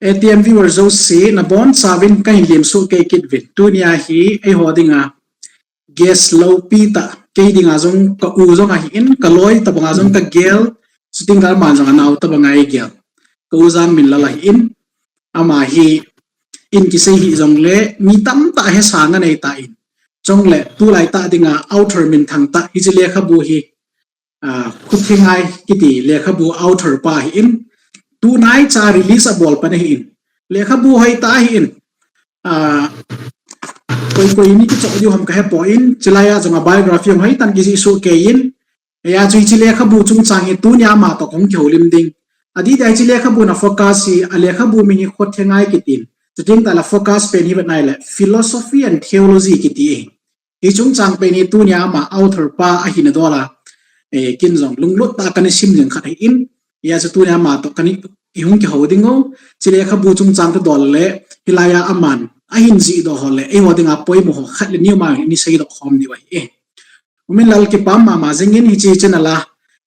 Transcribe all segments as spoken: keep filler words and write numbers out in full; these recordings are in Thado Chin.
A T M viewer jouse, nabonchauvin kahin lemsuh kei kit uvin. Tunia hi eiho dinga guest loupi tah, kei dinga jong ka u jong ahin, ka loi tabanga jong ka gel, shooting girl man jong anao tabanga ei gel. Ka u Jangminlal ahin, ama hi in kisei hih jongle, mi tamtah hesang anei tan. Chule, tulai tah dinga author minthang tah, hiche lekhabu hi, ah, Khuthengai kiti lekhabu author pa ahin, tunaicha release abol pan ahin. Lekhabu hoitah ahin. Ah, koi koi in kichoh diu ham kahepoi, chulaiya jong a biography jong hoitah in kijih soh kei in. Hijeh chun hiche lekhabu chungchang hi tunia ama toh kahung kihoulim ding. Adeh dia hiche lekhabu na focus hi, a lekhabu min hi Khuthengai kitin. Chuteng tahle focus pen hi vet nai le philosophy and theology kiti ahi. Hiche chungchang pen hi tunia ama author pa ahina dol a, eh, ken jong lunglut tah a kana sim jing khat ahin, hijeh chun tunia ama toh kana, ihung kihou ding u, hiche lekhabu chungchang kadol le, hilaiya aman ahin jihdoh ho le, eiho dinga poimo ho khat le ni ma ni seidoh khom diu ahi. U Minlal, kipa mama jingin hiche channel a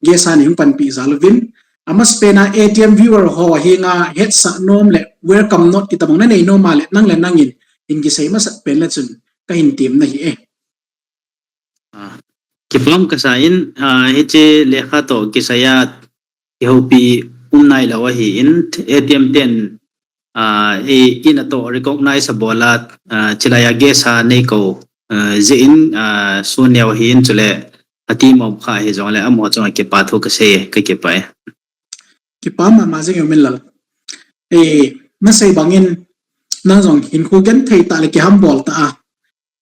guest a neihung panpi jal uvin. Amasapen a A T M viewer ho henga hetsah nom le welcome note kitobang nanei nom a le nang le nangin hin kisei masat pen le chun kahin temna ahi e. Ah, kipah kasa in, ah, hiche lekha toh kisaiya kihoupi um nailou ahin, A T M ten, ah, i, in a toh recognize abol a, ah, chulaiya guest a neikou, ah, jeh in, ah, sun neo ahin chule ati mong kha hijongle amaho chunga kipa thu kasei, kakipah e. Kipa mama jing e U Minlal. Eh, nasei bangin, nang jong hinkho genthei tah le kihambol tah a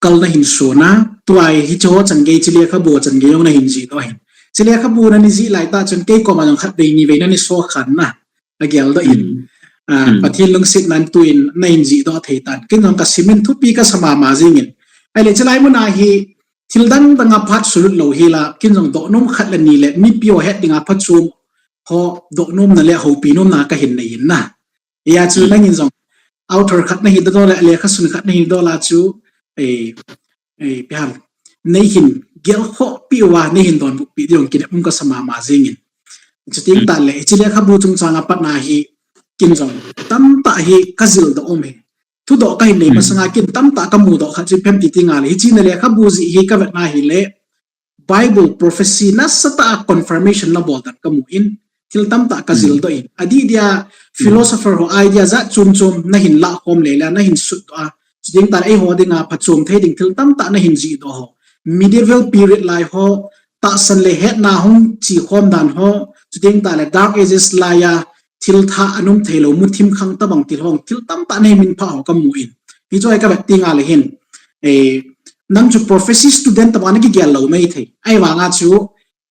kal nahin son a, tua hi hiche ho chan gei, hiche lekhabu chan gei jong nahin jihdoh ahin. Hiche lekhabu nani jih laitah chun kei koma jong khatvei nivei nani sokhan na, ageldoh in. Hmm. Ah, hmm. Pathen lungsetnan tuin nahin jihdoh thei tan. Ken jong kasimin thupi kasa mama jingin. Ahile hiche lai muna hi thil dang dang a phat sulut lou hila, ken jong dohnom khat le ni le mipi ho het dinga phachom ho dohnomna le houpi nomna kahin nei in na. Hijeh chun, hmm, nangin jong author khat nahi doh le, lekhasun khat nahi doh la chu, eh, eh, ipi ham, neihin gelkhoh pi uva, neihin donbut pi diu jong kinep um kasa mama jingin. Chuteng, hmm, tahle, hiche lekhabu chungchang a patna hi, ken jong tamtah hi kajildoh um e. Thudoh kahin nei, hmm, masanga ken tamtah kamudoh khat chu ipi ham ti teng le, hiche na lekhabu jih hi kavet na hile, Bible prophecy nasatah a confirmation nabol dan kamu in, thil tamtah kajildoh in. Adeh dia, hmm, philosopher ho idea jat chom chom nahin lahkhom le le, nahin sutdoh a. Chuteng tahle eiho dinga phachom thei ding thil tamtah nahin jihdoh ho. Medieval period lai ho, tahsan le hetna hung chekhom dan ho. Chuteng tahle Dark Ages laiya, thil thah anom theilou, muthim khang tobang thil ho, thil tamtah nahin minphah ho kamu in. Hichu hi kavet teng le hin, eh, nang chu prophecy student tobang nakigel lou maithei. Ahivanga chu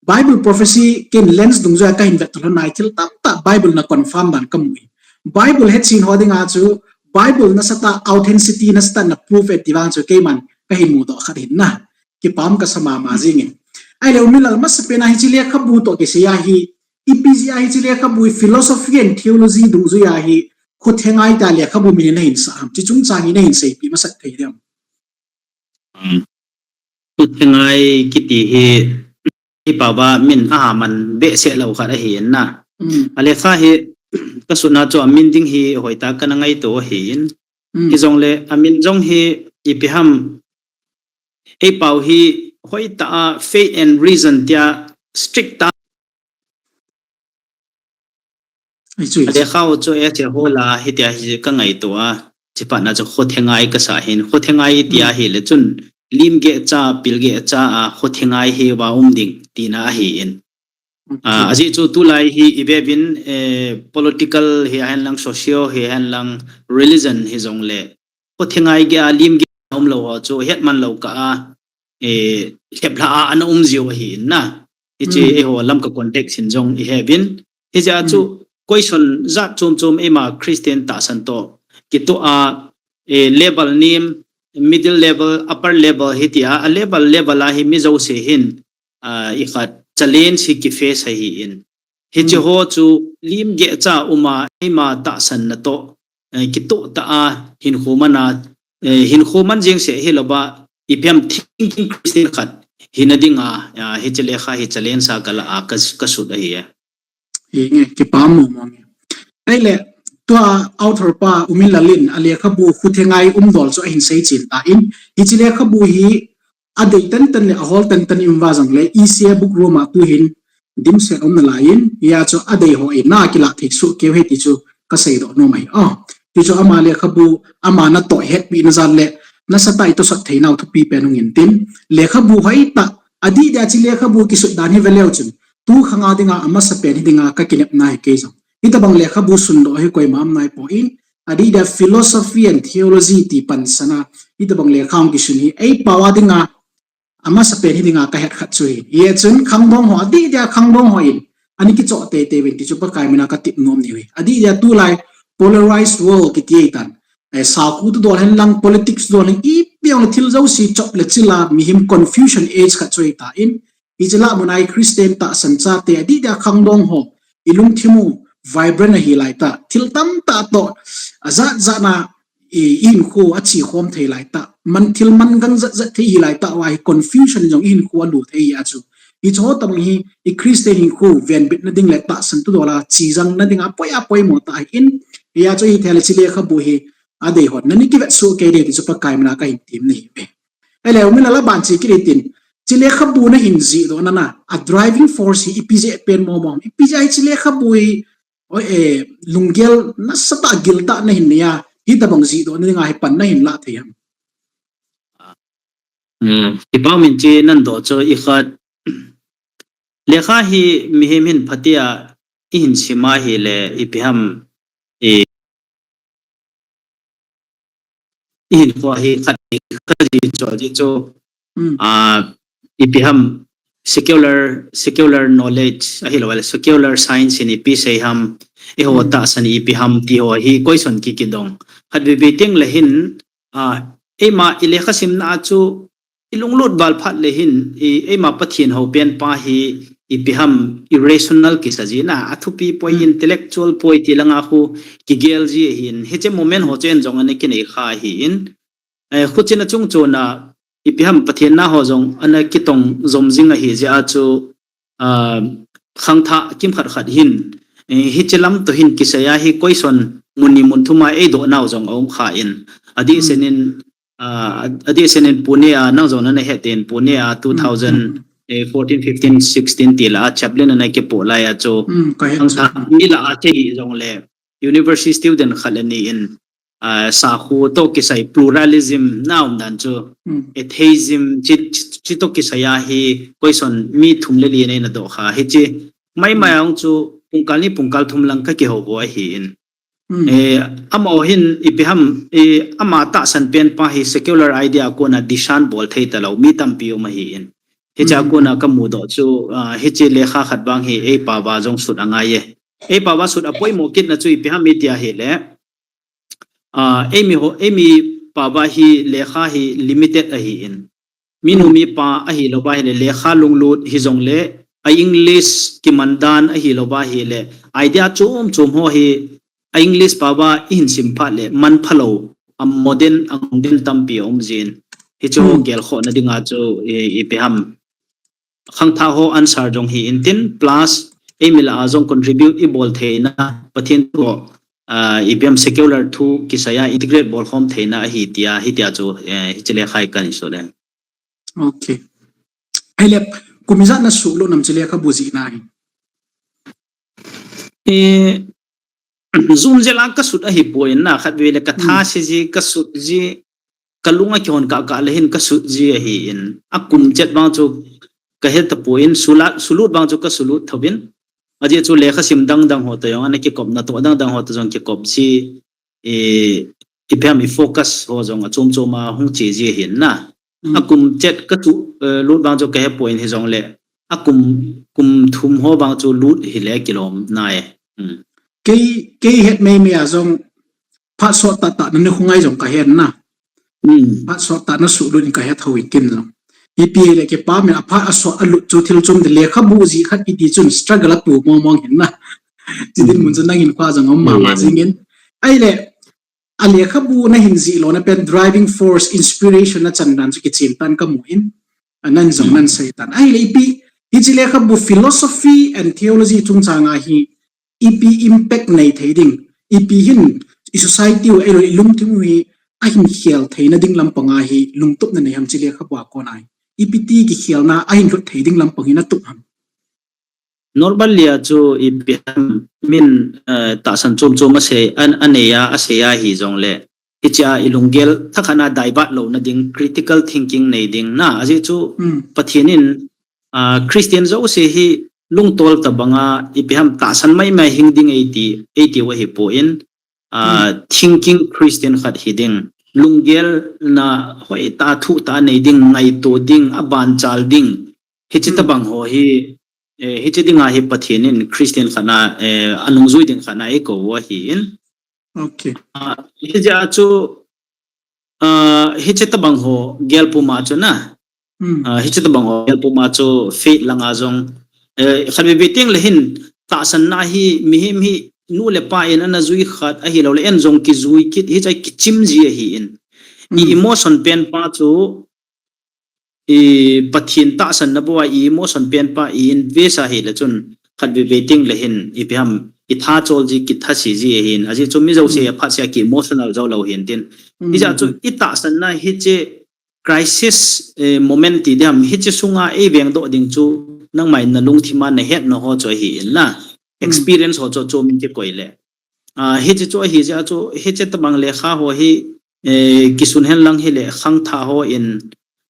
Bible prophecy ken lens dungjuia kahin vet lhon a, thil tamtah Bible na confirm dan kamu in. Bible hetchen ho dinga chu Bible nasatah authenticity nasatah na prove e ti vang chu keiman kahin mudoh khat ahin na. Kipah kasa mama jingin. Ahile U Minlal, masapen a hiche lekhabu toh kisaiya hi, ipi jeh a hiche lekhabu hi philosophy and theology dungjuia hi Khuthengai tia lekhabu min hi nahin sah ham, hiche chungchang hi nahin seipeh masat thei dem? Hmm. Khuthengai kiti hi, ipi pa ba min aha man behseh lou khat ahin na. Hmm. A lekha hi, kasutna chu amin ding hi hoitah kana ngaito ahin. Hmm. Hijongle, amin jong hi, ipi ham, eipau hi hoitah a faith and reason tia strict tah. Ai chu, ai chu. Lekha ho chu e che ho la hitia hi kangaito a. Chuphat na chu Khuthengai kasa ahin. Khuthengai tia, hmm, hile chun lim gecha, pil gecha a Khuthengai hi va um ding tina ahin. Okay. Ah, ajeh chu tulai hi ivet uvin, eh, political hihen lang, social hihen lang, religion hijongle Khuthengai gei a lim gei a umlou ho chu hetman lou kah a, eh, lheplhah a ana um jiu ahin na. Hiche, hmm, eiho Lamka context in jong ihe uvin. Hijeh a chu, hmm, question jat chom chom eima Christian tahsan toh kitoh a, eh, level nem, middle level, upper level hitia, a level level a hi mi jouse hin, ah, ikhat challenge hi kiface ahin. Hiche, hmm, ho chu lim gecha uma eima tahsan na toh, eh, kitoh tah a hinkho man a, eh, hinkho man jeng seh hilou va, ipi ham thinking Christian khat hina dinga, ah, hiche lekha hi challenge a kala a ka, kasut ahi e. Hi nge, kipah mong mong e. Ahile, tua author pa U Min Lal in a lekhabu Khuthengai Umdol chu ahin seichen tan, hiche lekhabu hi adei tantan le ahol tantan in um va jongle, E C A book room a tuhin dimset aum nalai in, hia chu adei ho in na kilah thei soh keu ahi ti chu kasei doh nom ahi. Oh, ti chu ama lekhabu, ama natoh hetpi na jat le nasatah in tosot theinau thupi pen hung in tin, lekhabu hoitah, adih dia hiche lekhabu kisut dan hi veleu chun, tu khanga dinga amasapen hi dinga kakinepna ahi kei jong. Hitabang lekhabu sundoh hi koima um naipon, adih dia philosophy and theology ti pansan a hitabang lekha hung kisun hi eipao a dinga amasapen hi dinga kahet khat chu ahi. Hia chun khangdong ho, adih dia khangdong ho in ana kichoh teitei uvin ti chu Pakai mina katep nom ahi. Adih dia tulai polarized world kiti ahitan, eh, sakhu thudol hen lang, politics thudol hen, ipi jongle thil jouse chop le chil a mihem confusion age khat chu ahitan, hiche lah mun a hi Christian tahsan chate adih dia khangdong ho, ilungthim u vibrant ahi laitah, thil tamtah toh ajat jat na i, ihinkho ache khom thei laitah, man thil man gang jat jat thei hi laitah uva hi confusion jong ihinkho alut thei ahi chu. Hiche ho tabang hi i Christian hinkho venbitna ding le tahsan thudol a chejangna dinga apoi apoimo tah ahin, hia chu hithei le hiche lekhabu hi adei hon nani kivet soh kei ding ti chu Pakai mina kahin tem nahi uve. Ahile U Min Lal, aban che kit hitin, hiche lekhabu nahin jihdoh na a driving force hi ipi jeh pen momo ham, ipi jeh a hiche lekhabu hi, oi, eh, lunggel nasatah giltah nahin nei a, hitabang jihdoh na dinga hi pan nahin lah thei ham? Hmm, ipi ham in hiche nandoh chu ikhat, lekha hi mihem hin phatea ihin sim a ahile ipi ham, i, ihinkho hi khat, khat ji chu, ji chu, Hmm. ah, ipi ham secular, secular knowledge ahilou le secular science in ipi sei ham, eiho tahsan ipi ham ti ho hi question kikidong. Khatvei vei teng le hin, ah, eima ilekha simna a chu ilunglut val phat le hin, i, eima Pathen houpen pa hi ipi ham irrational kisa ji na, athupi poi, intellectual poi ti langa khu kigel ji ahin, hiche moment ho chen jong ana kinei kha ahin, eh, khuchena chungchon a ipi ham Pathen na ho jong ana kitong jom jing ahi jeh a chu, ah, khangthah kimkhat khat hin, eh, hiche lam toh hin kisei a hi question mun ni mun thum a eidoh nau jong aum khan, adeh senin, ah, adeh senin Pune a, nang jong nana het in, Pune a two thousand fourteen, fifteen, sixteen ti lah a chaplain ana kipoh lai a chu, Hmm, kahet chu. Khangthah mi lah a che hi jongle university student khat le ni in, ah, sakhu toh kisai pluralism na um dan chu, Hmm. atheism chi, chi, chi toh kisai a hi question mi thum le li nei na doh kha. Hiche maimai a hung chu pungkal ni pungkal thum lang kakihou u ahin. Hmm. Eh, amaho hin ipi ham, eh, ama tahsan pen pa hi secular idea a kona dishan bol thei talou mi tampi um ahin. Hiche a kona kamudoh chu, ah, hiche lekha khat vang hi eipao va jong sut angai e. Eipao va sut apoimo kitna chu ipi ham iti ahile, ah, eimi ho, eimi pao va hi lekha hi limited ahin. Minu mipa ahilou va hile lekha lunglut hijongle, a English kiman dan ahilou va hile, idea chom chom ho hi a English pao va ihin sim phat le man phalou, a modern, a modern tampi aum jin. Hichu gelkhohna dinga chu i, ipi ham khangthah ho answer jong hi intin, plus eimi lah a jong contribute ibol theina, Pathen thu, ah, ipi ham secular thu kisai a integrate bol khom theina ahi tia, hitia chu, eh, hiche lekha hi kahin sut e. Okay. Ahile, kum ijat nasuhlut nam hiche lekhabu jihna hi? Eh, jum jel a kasut ahipoi na, khatvei le kathase ji, kasut ji, kalung akihon kah kah le hin kasut ji ahin. Akum chet vang chu kahe tapoi, sulat, sulut vang chu kasulut thouvin. Ajeh chu lekha sim dang dang ho toh jong, ana kikopna toh dang dang ho toh jong kikop ji, i, ipi ham i focus ho jong achom chom a hung che ji ahin na. Akum chet kasuh, eh, lut vang chu kahepoi hijongle, akum, kum thum ho vang chu lut hile kilom nai. Hmm. Kei, kei het meimei a jong phat sot tah tah na ni khungai jong kahen na. Hmm. Phat sot tah nasuhlut in kahe thou in tin jong. Ipi le kipah me a phat asot alut chu thil chom de lekhabu jih khat kiti chun struggle atu mong mong hin na. Chi dinmun chu nangin kha jong um mama jingin. Ahile, a lekhabu nahin jih lona pen driving force, inspiration nachan dan chu kichen tan kamu in. A nan jong nan sei tan. Ahile ipi, hiche lekhabu philosophy and theology chungchang a hi ipi impact nei thei ding, Ipi hin i society u, eilou i lungthim u hi ahin khel theina ding lampang a hi lungtup na nei ham, chule kha bua ko nai. Ipi ti kikhelna ahin lut thei ding lampang hi na tup ham? Normally a chu ipi ham, min, eh, tahsan chom chom a sei, an, a nei a, a sei a hi jong le. Hichea i lunggel thakhat na divert lou na ding, critical thinking nei ding na. Ajeh chu Mm. Pathen in, ah, Christian jouse hi lungtol tabang a, ipi ham tahsan mai mai hing ding eiti, eiti u ahi poi, ah, thinking Christian khat hi ding. Lunggel na hoi ta thu ta nei ding, ngaito ding, a ban chal ding. Hiche tabang ho hi, eh, hiche ding a hi Pathen in Christian khat na, eh, a nungjui ding khat na eikou u ahi in. Okay. Ah, hiche a chu, ah, hiche tabang ho gel pum a chu na. Mm. Ah, hiche tabang ho gel pum a chu faith lang a jong, eh, khat veve teng le hin tahsan na hi mihem hi nu le pa in ana jui khat ahi lou le, en jong kijui kit, hiche kichim ji ahi in. I Mm. emotion pen pa chu, i Pathen tahsan na bou a i emotion pen pa i invest a hi le chun khat veve teng le hin ipi ham i tha chol ji, kitha si ji ahi in. Ajeh chu mi jouse Mm. a phat sia ki emotional jou lou hin tin. Mm. Hijeh chu i tahsan na hiche crisis, eh, moment ti ding ham, hiche sunga ei veng doh ding chu nangma in na lungthim a na hetna ho chu ahi in na. Mm. Experience ho chu chom in kikoi le. Ah, hiche chu ahi jeh a chu, hiche tabang lekha ho hi, eh, kisun hen lang hi le khangthah ho in,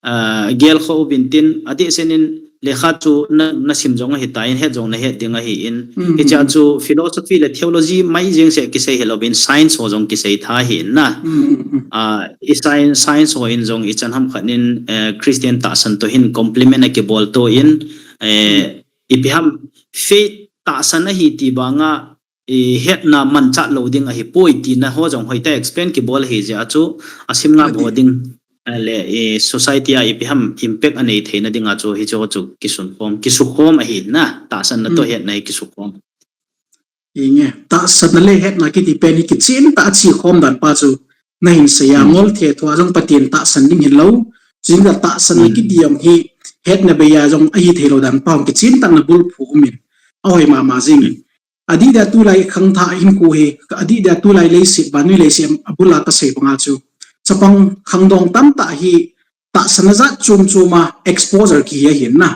ah, gel kho uvin tin, adeh sen in lekha chu na, na sim jong ahi ta in, het jong na het ding ahi in. Mm, Hichea mm, mm. chu philosophy le theology mai jeng seh kisei hilou vin, science ho jong kisei tha ahi in na. Mm, mm, mm. Ah, i science, science ho in jong i chan ham khat in, eh, Christian tahsan to hin complement a kibol to in, eh, Mm. ipi ham faith tahsan ahi ti bang a, i hetna manchah lou ding ahi poi tina ho jong hoitah explain kibol ahi jeh a chu, a sim ngap ho Okay. ding, eh, le, eh, society a ipi ham impact a nei theina ding a chu, hiche ho chu kisun khom, kisuk khom ahi na, tahsan na to Mm. hetna hi kisuk khom. Inge, tahsan na le hetna kiti pen hi kichen tah a che khom dan pa chu na hin sei a, Mm. ngol the thua jong Pathen tahsan ding hilou, chun la tahsan na Mm. kiti jong hi hetna bei a jong ahi thei lou dan pa jong kichen tah na bulphu um in, ahoi mama jing in. Adeh dia tulai khangthah hinkho hi, adeh dia tulai leiset, vannoi leiset a bul a kasei bang a chu, chapang khangdong tamtah hi tahsan na jat chom chom a exposure kihi ahi in na.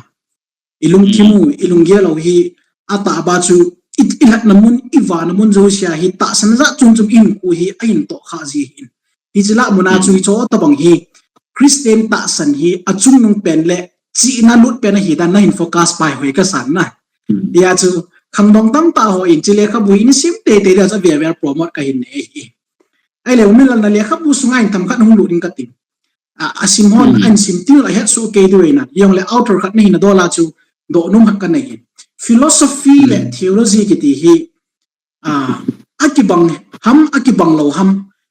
I lungthim u, i lunggel u hi, atah ba chu, i, i lhatna mun, i vahna mun jouse a hi, tahsan na jat chom chom hinkho hi, ahin toh kha ji ahi in. Hiche lah mun a chu, Mm. hiche tabang hi, Christian tahsan hi, achungnung pen le, chihna lut pen ahi dan na hin focus pai hoi kasan na. Mm. Hia chu, khangdong tamtah ho in, hiche lekhabu hi, in sim teitei dia chu, avel vel promote kahin nei ahi. Ahile, umin lal na lekhabu sunga in themkhat hung lut ding kati. A, asim hon, Mm. ahin sim til a het soh kei diu ahi na. Jong le author khat na hina dol a chu, dohnom khat kanei in. Philosophy le Mm. theology kiti hi, a, akibang ham, akibang lou ham,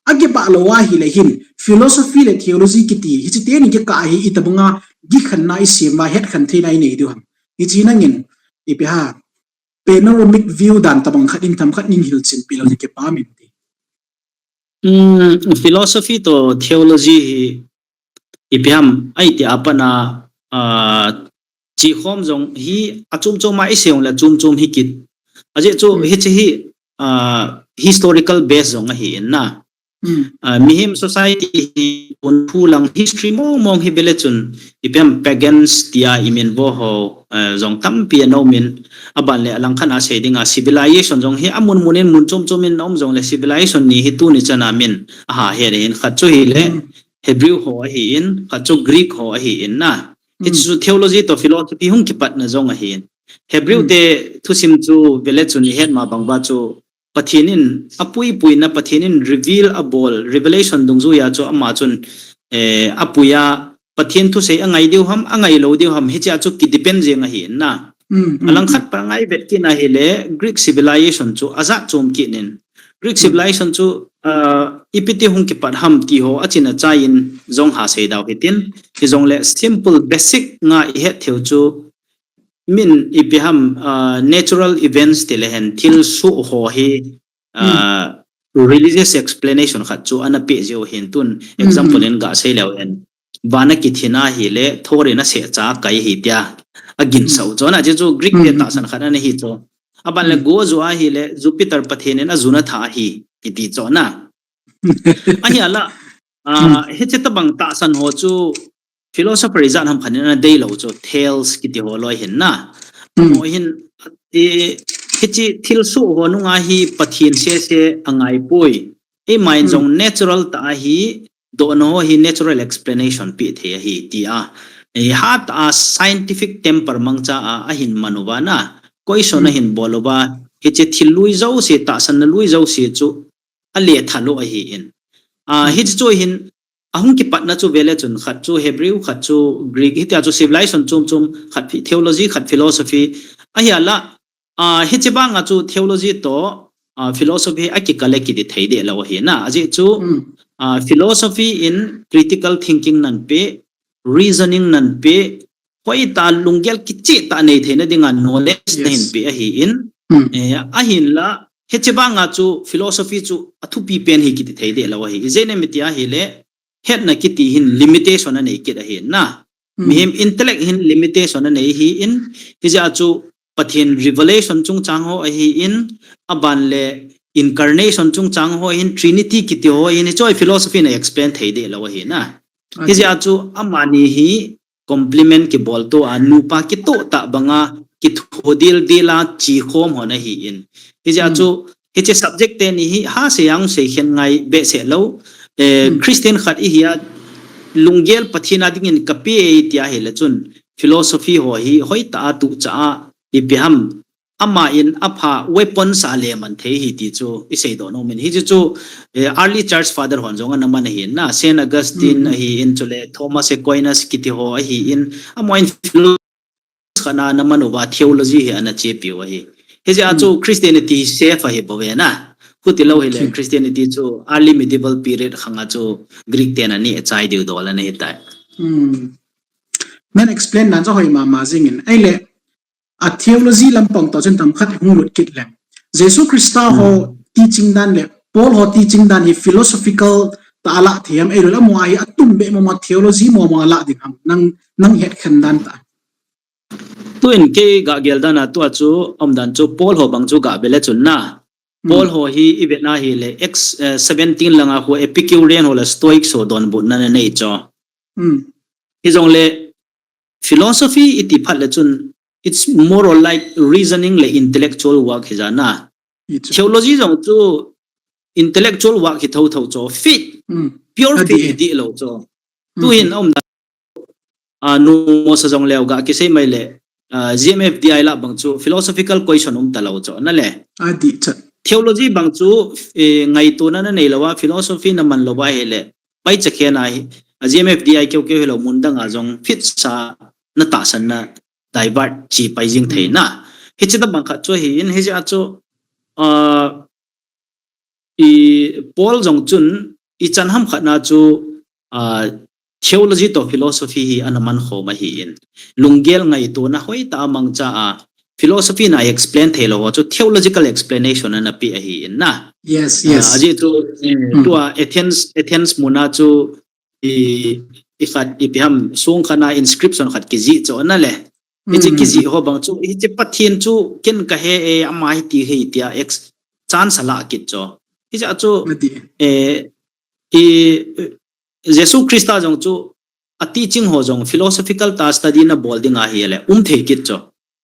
akibah lou ahi le hin, philosophy le theology kiti, hiche teni kikah hi itobang a, kikhenna isem a, hetkhen theina inei diu ham. Hiche nangin, ipi ham, panoramic view dan tobang khat in themkhat nin hilchen peh leu hi kipah min ti. Mm, philosophy to theology hi ipi ham, aiti apat na, ah, che khom jong hi achom chom a isei jong le achom chom hi kit. Ajeh chu Mm. hiche hi, ah, historical base jong ahi in na. Mm. Ah, mihem society hi pun phu lang history mong mong hi vele chun ipi ham pagans tia imin vo ho, ah, jong tampi ana um in, aban le alang khat a sei ding a civilization jong hi amun mun in mun chom chom in aum jong le civilization ni hi tuni chan a min aha het in khat chu hi le Mm. Hebrew ho ahi in, khat chu Greek ho ahi in na. Hiche Mm. chu theology to philosophy hung kipat na jong ahi in. Hebrew Mm. te thusim chu vele chun ihet ma bang ba chu Pathen in apui pui na Pathen in reveal abol, revelation dungjui a chu ama chun, eh, apui a Pathen thusei angai diu ham, angai lou diu ham, hiche a chu kidepend jeng ahi in na. Mm, mm, Alang mm. khat pa ngai vet kit na hi le Greek civilization chu ajat chom kit in. Greek Mm. civilization chu, ah, ipi ti hung kipat ham ti ho achin achai in jong ha sei dau hitin. Hijong le simple basic nga ihet theu chu min ipi ham, ah, natural events ti le hen thil soh ho hi, ah, religious explanation khat chu ana pe jeh u hin tun. Mm, Example mm. in ga sei leu hen. Van a kithina hi le Thor in aseh cha kai hi tia. Agin Mm. sau chu na chu Greek te Mm, mm, tahsan khat ana hi chu. Aban le go jo ahile Jupiter Pathen in ajuna tha ahi, kiti chu na. Ahi ala, hiche tabang tahsan ho chu philosopher ijat ham khat in ana deilou chu, Thales kiti ho loi hin na. Amaho hin, hiche thilsoh ho nunga hi Pathen sese angaipoi. Eima in jong natural tah a hi, dohna ho hi natural explanation pe thei ahi tia, hatah a scientific temper mangcha a ahin man uva na, question ahin bol uva, hiche thil lui jouse, tahsanna lui jouse chu aletha lou ahin. Hiche chu hin, ahung kipatna chu vele chun khat chu Hebrew, khat chu Greek, hitia chu civilization chom chom, khat theology, khat philosophy. Ahi ala, hiche banga chu theology toh philosophy akikale kiti thei deh lou ahi na. Ajeh chu philosophy in critical thinking nanpe, reasoning nanpe, hoitah lunggel kichehtah nei theina dinga knowledge nahin pe ahin. Ahinla, hiche banga chu philosophy chu athupi pen hi kiti thei deh lou ahi. Ijeh inem iti ahile, hetna kiti hin limitation anei kit ahi na. Mihem intellect hin limitation anei ahin, hijeh a chu Pathen revelation chungchang ho ahin, aban le incarnation chungchang ho ahin, Trinity kiti ho ahin, hiche philosophy na explain thei deh lou ahi na. Hijeh a chu amani hi complement kibol tou a, nupa kitoh tah banga kitho dildil a chekhom hon ahin. Hijeh a chu hiche subject teni hi hasei a seikhen ngai behseh lou. Christian khat ihia, lunggel Pathen a dingin kape e tia ahile chun philosophy ho hi hoitah a tucha a, ipi ham, ama in apha weapon sa le man thei ahi ti chu iseidoh nom in. Hiche chu early church father hon jong ana man ahin na, Saint Augustine ahin, chule Thomas Aquinas kiti ho ahin, amahon philosophy khat ana man uva theology hi ana chepiu ahi. Hijeh a chu Christianity safe ahi bouve na. Huti lou hile Christianity chu early medieval period khanga chu Greek ten aneh chai diu dol ana hitai. Nan explain dan chu hoi mama jingin. Ahile, a theology lampang toh chun themkhat hung lut kit leng, Jesu Christa ho teaching dan le Paul ho teaching dan hi philosophical tah a lah thei ham, ahilou le amaho hi atumbeh mama theology mama lah ding ham, nang hetkhen dan tah. Tuin kei gagel dan a tua chu, umdan chu Paul ho bang chu gavele chun na, Paul ho hi ivet na hile Acts seventeen langa khu Epicurean ho le Stoics ho donbutna anei chu. Hijongle philosophy iti phat le chun, it's more or like reasoning le intellectual work hija na. Theology jong chu intellectual work hi thotho chu, faith, pure faith hi dihlou chu. Tuhin aumdan, numosa jongleu ga kisei mai le, GMFDI lah bang chu philosophical question umtalou chu na le. Theology bang chu ngaitona nanei louva, philosophy naman louva hile, paicha khen a hi, GMFDI keukeu hilou mun danga jong fit sa natahsan na divert chi pai jing thei na. Hiche tabang khat chu ahin, hijeh a chu Paul jong chun ichan ham khat na chu theology toh philosophy hi ana mankhom ahin, lunggel ngaitona hoitah a mangcha a, philosophy na explain theilou ho chu theological explanation ana pe ahin na. Ajeh chu tua Athens, Athens muna chu ikhat ipi ham song khat a inscription khat kijih chu na le. Hiche kijih ho bang chu, hiche Pathen chu ken kahe e, ama hiti hi tia chance alah kit chu. Hijeh a chu Jesu Christa jong chu a teaching ho jong philosophical tah study nabol ding ahile umthei kit chu.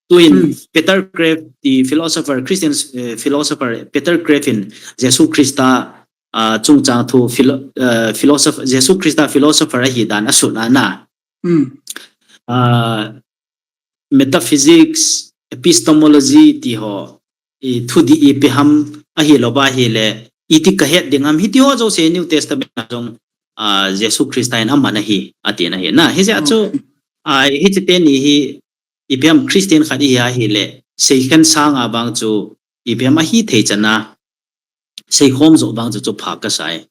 Tuhin Peter Kreeft ti philosopher, Christian philosopher Peter Kreeft in Jesu Christa chungchang thu, philosopher, Jesu Christa philosopher ahi dan asut a na, metaphysics, epistemology ti ho, thudih ipi ham ahilouva hile, iti kahet ding ham, hiti ho jouse New Testament a jong Jesu Christa in aman ahi atina ahi na. Hijeh a chu hiche teni hi ipi ham Christian khat ihi ahile, seikhen sanga vang chu ipi ham ahithei chana seikhom joh vang chu chu pha kasai.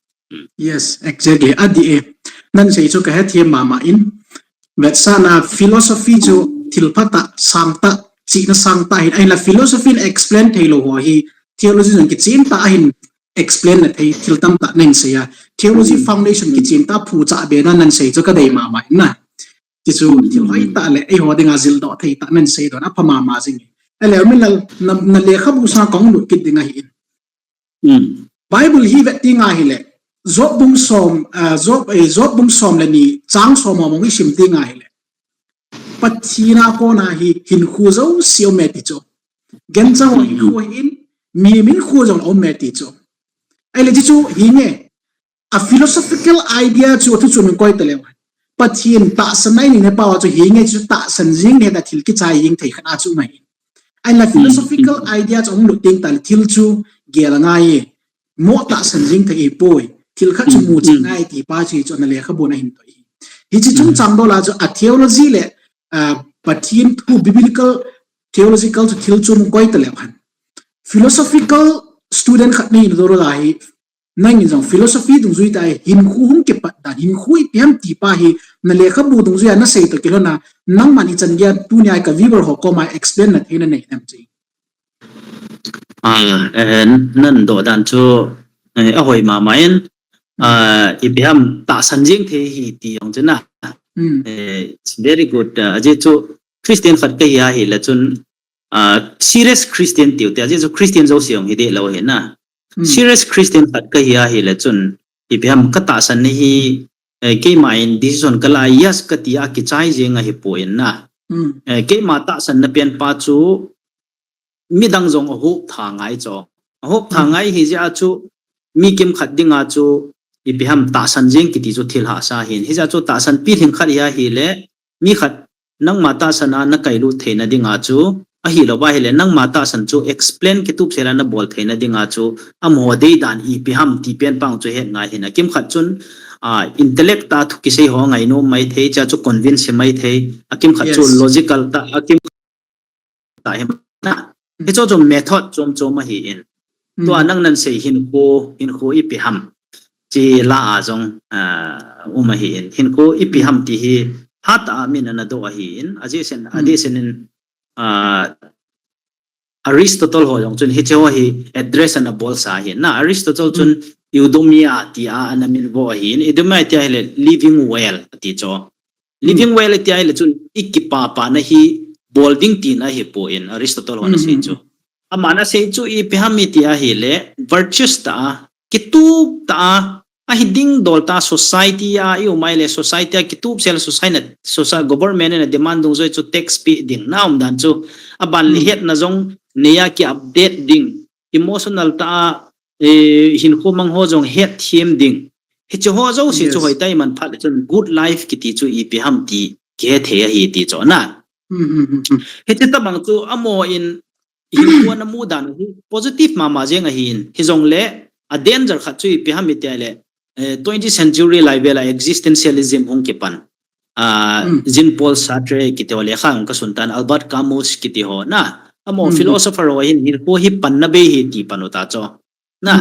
Yes, exactly. Adih e. Nan sei chu kahethem mama in, vetsahna philosophy chu thil phatah, sangtah, chihna sangtah ahin, ahinla philosophy in explain theilou ho hi theology jong kichentah ahin explain na thei thil tamtah nahin sei a, theology foundation kichentah phuchah bena nan sei chu kadei mama in na. Tichu thil hoitah le eiho dinga jildoh theitah nan seidoh na apha mama jing e. Ahile, Minlal, na, na lekhabu sanga kahung lut kit ding ahi in. Bible hi vet ding ahile, Job bung som, ah, Job, eh, Job bung som le ni, chang som ho mong isim ding ahile, Pathen a kona hi hinkho jouse aume ti chu. Gancha ho hinkho ahin, mihem hinkho jong aume ti chu. Ahile, ti chu hinge, a philosophical idea chu athu chu min koi taleu. Pathen tahsan a inei pau chu hinge chu tahsan jing le ta thil kichai jing thei khat a chu um ahi. Ahile philosophical idea chu hung lut ding tale thil chu gel angai e. Mo tahsan jing thei ahipoi. Thil khat chu mu ching ngai ti pa chu hi chu ana lekhabu na hin toi. Hiche chungchang dola chu a theology le, ah, Pathen thu biblical theological chu thil chu min koi taleu hen. Philosophical student khat nahi nadol ahi, nangin jong philosophy dungjui tah a hinkho hung kipat dan, hinkho ipi ham ti pa hi, na lekhabu dungjui a nasei toh kilhon a, nangman ichan geiya tunia ka viewer ho koma explain na theina nei nam chi. Ah, eh, nadoh dan chu, eh, ahoi mama in, ah, ipi ham tahsan jing thei hi ti jong chu na. Eh, it's very good. Ah, ajeh chu Christian khat kahi ahile chun, ah, serious Christian tiu te, ajeh chu Christian jouse jong hi deh lou ahi na. Serious Christian khat kahi ahile chun, ipi ham ka tahsan na hi, eh, keima in decision kala, yes kati a kichai jing ahipoi na. Eh, keima tahsan na pen pa chu, midang jong ahop tha ngai chu. Ahop tha ngai hijeh a chu, mi kimkhat dinga chu, ipi ham tahsan jing kiti chu thil hahsa ahin. Hijeh a chu tahsan pi lhing khat hi ahile, mi khat nangma tahsan a nakailut theina dinga chu, ahilou ahile, nangma tahsan chu explain kitup sela nabol theina dinga chu, amaho deidan ipi ham ti pen pa chu het ngai ahin. Akimkhat chun, ah, intellect a thu kisei ho ngainom maithei, chea chu convince maithei. Akimkhat chu logical tah, akim tah hi na. Hichu chu method chom chom ahin. Tua nang nasei hinkho, hinkho ipi ham. Chea la a jong, ah, um ahin. Hinkho ipi ham ti hi hatah a min ana doh ahin. Ajeh sen, adeh sen in, ah, Aristotle ho jong chun hiche ho hi address ana bolsa ahin. Na Aristotle chun eudaimonia tia ana min vo ahin. Eudaimonia tia ahile living well ati chu. Living well tia ahile chun ikipapa na hi bol ding tina ahipon, Aristotle hon asei chu. Aman asei chu ipi ham iti ahile virtuous tah a, kitup tah a, ahi ding dol tah a society a i um ahile society a kitup sel society, society, government in a demand dungjui chu tax pe ding na um dan chu, aban le hetna jong neiya ki update ding, emotional tah a, eh, hinkho mang ho jong hetthem ding. Hiche ho jouse chu hoitah a iman phat le chun good life kiti chu ipi ham ti kihe thei ahi ti chu na. Hiche tabang chu amaho in hinkho ana mu dan hi positive mama jeng ahin. Hijongle a danger khat chu ipi ham iti ahile, eh, twentieth century lai vel a existentialism hung kipan. Ah, Jean-Paul Sartre kiti ho lekha hung kasun tan, Albert Camus kiti ho na. Amaho philosopher ho hin hinkho hi panna bei ahi ti pan u ta chu. Na,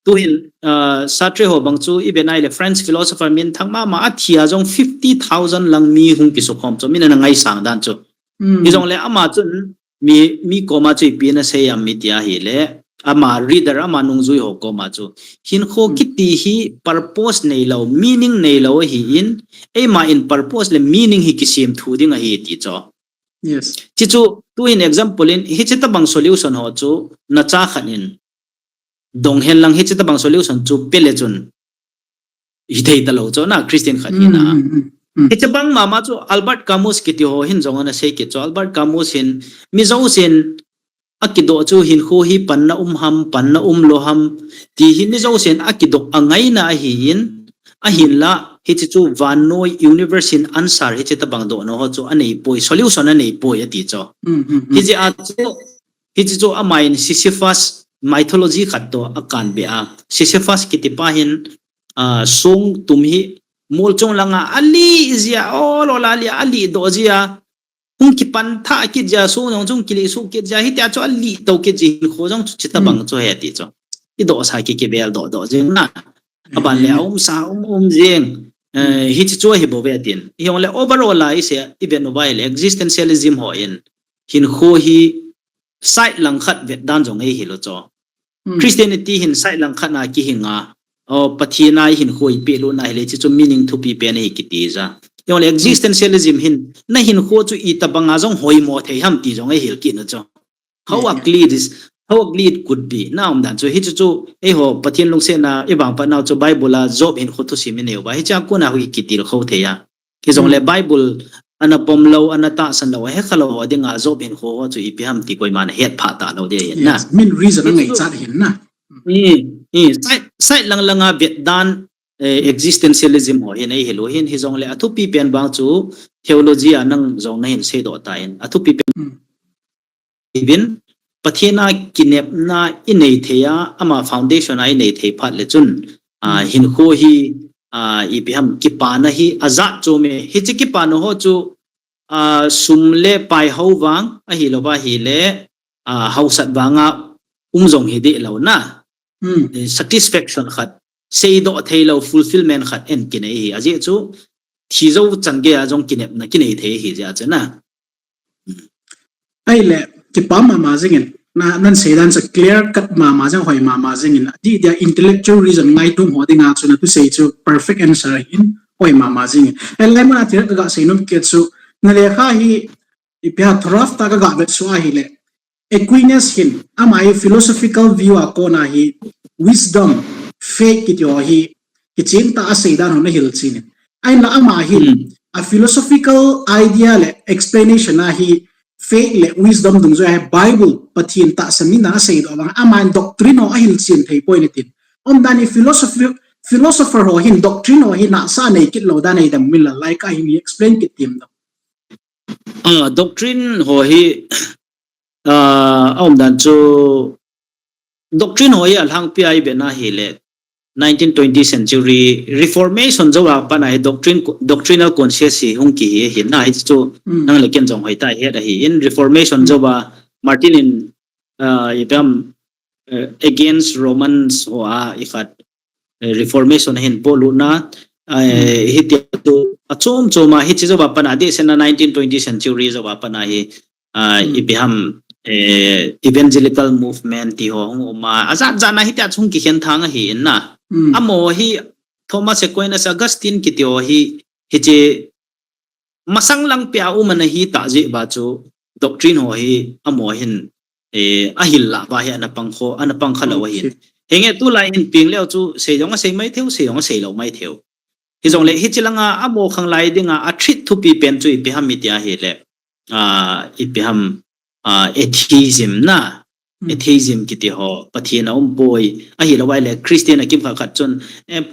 tuhin, ah, Sartre ho bang chu ivet ahile French philosopher minthang mama, athi a jong fifty thousand lang mi hung kisukhom chu, min ana ngaisang dan chu. Hijongle ama chun mi, mi koma chu ipi ana sei am iti ahile, ama reader, ama nungjui ho koma chu, hinkho kiti hi purpose neilou, meaning neilou ahin, eima in purpose le meaning hi kisem thu ding ahi ti chu. Hichu, tuhin example in, hiche tabang solution ho chu, nacha khat in dong hen lang, hiche tabang solution chu pe le chun hithei talou chu na, Christian khat hina. Hiche bang mama chu Albert Camus kiti ho hin jong ana sei kit chu, Albert Camus hin mi jousen akidoh chu hinkho hi panna um ham, panna umlou ham ti hi mi jousen akidoh angaina ahin, ahinla hiche chu vannoi universe in answer hiche tabang dohna ho chu aneipoi, solution aneipoi ati chu. Hijeh a chu, hiche chu ama in Sisyphus mythology khat toh akanbe a. Sisyphus kiti pa hin, ah, song tum hi molchung langa alih jia, ol ol a alih, alihdoh jia, hung kipan thah kit jia, song jong chu hung kilih suh kit jia, hitia chu alih tou kit jia, hinkho jong chu chuti tabang chu ahi ati chu. Idohsa kikibel doh doh jeng na. Aban le aumsa um um jeng. Eh, hiche chu ahi bouve atin. Hijongle overall a isei, ivet uva ahile existentialism ho in hinkho hi side lang khat vet dan jong eihil u chu. Christianity hin side lang khat na kihinga, o, Pathen a ihinkho ipeh lutna ahile, hiche chu meaning thupi pen ahi kiti ja. Hijongle existentialism hin, nahinkho chu itobanga jong hoimo thei ham ti jong eihil kit u chu. How ugly it is, how ugly it could be. Na um dan chu, hichu chu, eiho, Pathen lungsetna, i vangphat nau chu Bible a Job hinkho thusim i neiyu va. Hichea kona hi kitilkhou thei a. Hijongle Bible ana pom lou, ana tahsan lou, hekha lou ho dinga Job hinkho ho chu ipi ham ti koiman ahet phah talou ding ahin na. Yes, min reason a ngaichat ahin na. I, i, side, side lang langa vet dan, eh, existentialism ho hin eihil u hin, hijongle athupi pen vang chu theology a nang jong nahin seidoh tan. Athupi pen ivin, Pathen a kinepna i nei thei a, ama foundation a i nei thei phat le chun, a, hinkho hi, a, ipi ham kipana hi ajat chom e. Hiche kipana ho chu, a, sum le pai ho vang, ahilouva ahile, a, hausat vanga um jong hi deh lou na. Eh, satisfaction khat, seidoh theilou fulfillment khat en kinei hi. Ajeh chu, thi jou chan geiya jong kinepna kinei thei hi jeh a chu na. Ahile, kipa mama jingin, na, nan seidan chu clear cut mama jing, hoi mama jingin, adih dia intellectual reason ngaito ho dinga chu nathusei chu perfect answer ahin, hoi mama jingin. Ahile, mun a thil kaga seinom kit chu, na lekha hi, ipi ham draft a kaga vet suh ahile, Aquinas hin, ama hi philosophical view a kona hi, wisdom, faith kiti ho hi, kichen tah a aseidan ho nahil chen in. Ahinla ama hin, a philosophical idea le explanation a hi, faith le wisdom dungjuia hi Bible, Pathen tahsan in aseidoh vang, aman doctrine ho ahil chen thei poi natin. Umdan hi philosophy, philosopher ho hin doctrine ho hi nasa nei kit lou dan eidam min la lai ka hin explain kit tim dam. Ah, doctrine ho hi, ah, aumdan chu, doctrine ho hi alhangpia i vet na hile, nineteen twenty century Reformation jou a pat a hi doctrine, doctrinal consensus hi hung kihi ahin na, hichu nang le ken jong hoitah a het ahin, Reformation jou a Martin in, ah, ipi ham, eh, against Romans ho a ikhat, eh, Reformation ahin polut na, eh, hitia chu achom chom a hiche jou a pat a dehset a nineteen twenty century jou a pat a hi, ah, ipi ham, eh, evangelical movement ti ho hung um a, ajat jat a hitia chu hung kikhen thang ahin na. Amaho hi Thomas Aquinas, Augustine kiti ho hi, hiche masang lang pia um ana hi tah jeh uva chu doctrine ho hi amaho hin, eh, ahil lah uva hi ana pang kho, ana pang kha lou ahin. Henge tulai hin peng leu chu sei jong asei mai thei u, sei jong asei lou mai thei u. Hijongle hiche langa amaho khanglai dinga athreat thupi pen chu ipi ham itia hile, ah, ipi ham, ah, atheism na. Atheism kiti ho, Pathen aumpoi, ahilouleh Christian akimkhat khat chun, eh,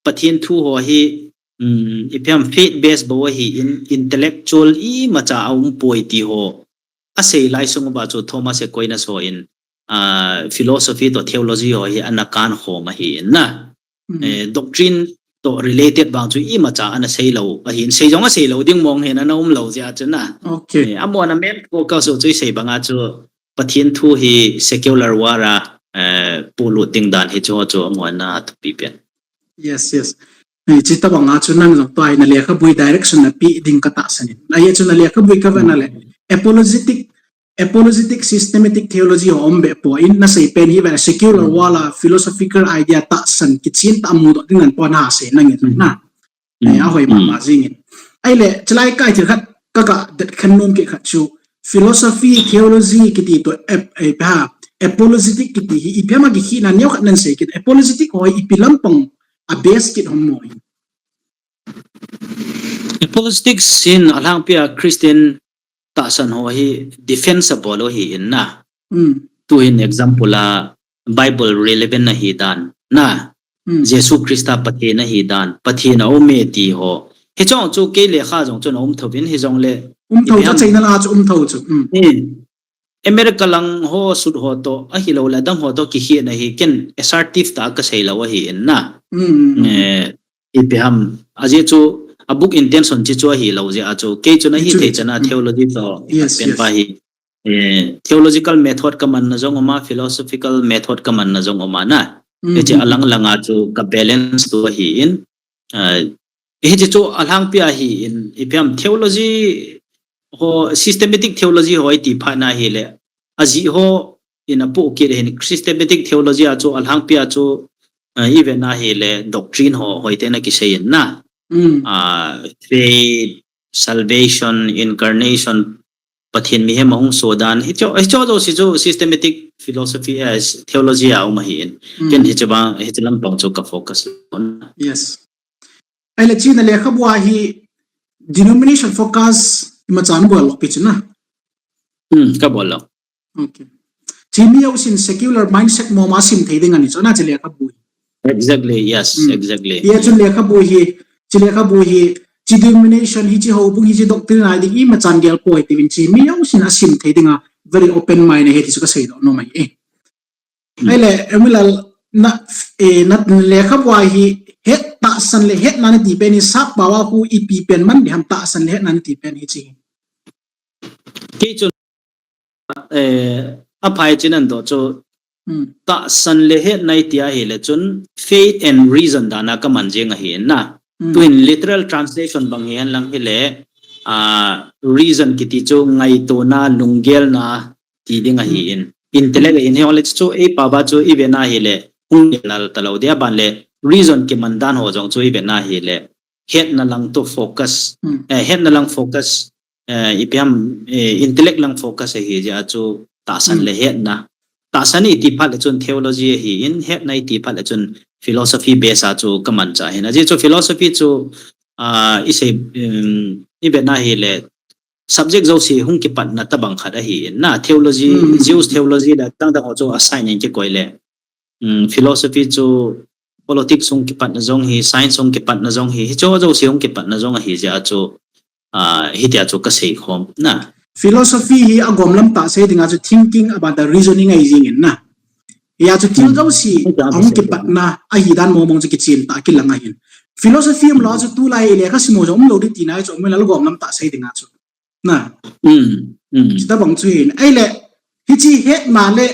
Pathen thu ho hi, um, ipi ham faith based bou ahin, intellectual imacha aumpoi ti ho asei lai sung uva chu Thomas Aquinas ho in, ah, philosophy toh theology ho hi ana kankhom ahin na. Eh, doctrine toh related vang chu imacha ana sei lou ahin, sei jong asei lou ding mong hin ana um lou jeh a chu na. Eh, amaho ana main focus u chu isei banga chu Pathen thu hi secular world a, eh, polut ding dan hi chu, chu amaho ana thupi pen. Yes, yes. Eh, chuti banga chu nang jong tua hi na lekhabui direction napeh ding katahsan in. Ahi chu na lekhabui kavet na le apologetic, apologetic systematic theology ho um be poi, nasei pen hi ve secular world a philosophical idea tahsan kichen tah a mudoh ding nan pon asei nangin na. Eh, ahoi mama jingin. Ahile, chulai kai thil khat kaga det khen nom kit khat chu philosophy, theology kiti toh ap-, eh, ha, apologetic kiti hi ipi ham a kikhehna neo khat nan sei kit. Apologetic ho hi ipi lampang a base kit ham mo hi. Apologetics hin alhangpia Christian tahsan ho hi defense abol u ahin na. Tuhin example a Bible relevant ahi dan na. Jesu Christa Pathen ahi dan, Pathen aume ti ho. Hiche chu kei lekha jong chun aum thouvin hijongle. Um thou chu, China la chu um thou chu. America lang ho sut ho toh, ahilouleh adang ho toh kikhehna hi ken assertive tah a kasei lou ahin na. Eh, ipi ham, ajeh chu, a book intention chu chu ahilou jeh a chu, kei chu nahi thei chan a theology toh, pen pa hi, eh, theological method kamanna jong um a, philosophical method kamanna jong um a na. Hiche alang lang a chu ka balance tu ahin, ah, hiche chu alhangpia ahin, ipi ham theology ho, systematic theology ho iti phat na hile, ajeh ho in apoh kit ahin, systematic theology a chu alhangpia chu, ah, ivet na hile doctrine ho hoitah in akisei in na. Ah, faith, salvation, incarnation, Pathen mihem ahung sodan. Hicho, hicho jouse chu systematic philosophy, eh, theology a um ahin. Ken hiche bang, hiche lampang chu ka focus lou. Yes. Ahile china lekhabu a hi denomination focus ima chan bol lou pi chu na. Hmm, ka bol lou. Okay. Chi mi jousen secular mindset mama sim thei ding ahi chu na chi lekhabu. Exactly, yes, exactly. Hiche lekhabu hi, chi lekhabu hi, chi denomination hi, chi houbung hi, chi doctrine a ding ima chan gel poi tivin chi mi jousen asim thei dinga very open mind ahi ti chu ka seidoh nom ahi e. Ahile, Emilal, na, eh, na lekhabu a hi, het tahsan le hetna nati pen hi sap pao a khu ipi pen man diham tahsan le hetna nati pen hi chi. Kei chun, eh, aphai chin an doh chu, tahsan le hetna iti ahile chun faith and reason dan a ka man jing ahi na. Tuin literal translation bang hi hen lang hile, ah, reason kiti chu ngaitona, lunggelna ti ding ahin. Intellect ahin, hijongle chu ei pao a chu i vet na hile, hung gel nal talou dia ban le, reason kiman dan ho jong chu i vet na hile, hetna lang to focus, eh, hetna lang focus, eh, ipi ham, eh, intellect lang focus ahi jeh a chu tahsan le hetna. Tahsan iti phat le chun theology ahin, hetna iti phat le chun philosophy base a chu ka man cha ahin. Ajeh chu philosophy chu, ah, i sei, um, i vet na hile subject jouse hung kipatna tabang khat ahin. Na theology, Jews theology le dang dang ho chu assign in kikoi le. Um, philosophy chu politics hung kipatna jong hi, science hung kipatna jong hi, hicho jouse hung kipatna jong ahi jeh a chu, ah, hitia chu ka sei khom na. Philosophy hi agom lam tah sei dinga chu thinking about the reasoning ahi jing in na. Hia chu thil jouse ahung kipatna ahi dan mong mong chu kichen tah kilang ahin. Philosophy umlou chu tulai lekha sim ho jong umlou ding tina chu umlou gom lam tah sei dinga chu. Na. Chuti bang chu hin. Ahile, hiche hetna le,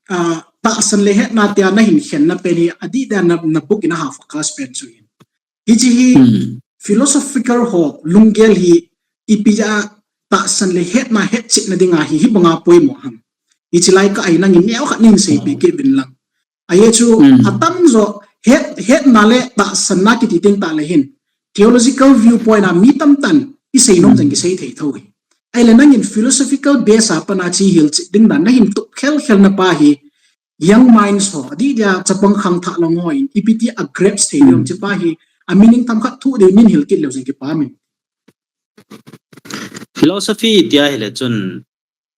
ah, tahsan le hetna tia na hin khenna pen hi, adih dan na, na book in a ha focus pen chu hin. Hiche hi philosophical ho lunggel hi ipi a tahsan le hetna hetchetna dinga hi, hi banga poimo ham. Hiche lai ka ai nangin neo khat nin seipi kit uvin lang. Ajeh chu atam jo het, hetna le tahsanna kiti teng tah le hin theological viewpoint a mi tamtah in i seinom jeng kisei thei tho hi. Ahile nangin philosophical base a pat a chi hilchet ding dan na hin tup khel khel na pa hi young minds ho, adih dia chapang khangthah lang ho in ipi ti a grasp thei diu ham chi pa hi a meaning themkhat thuh diu nin hil kit leu jeng kipa min. Philosophy tia hile chun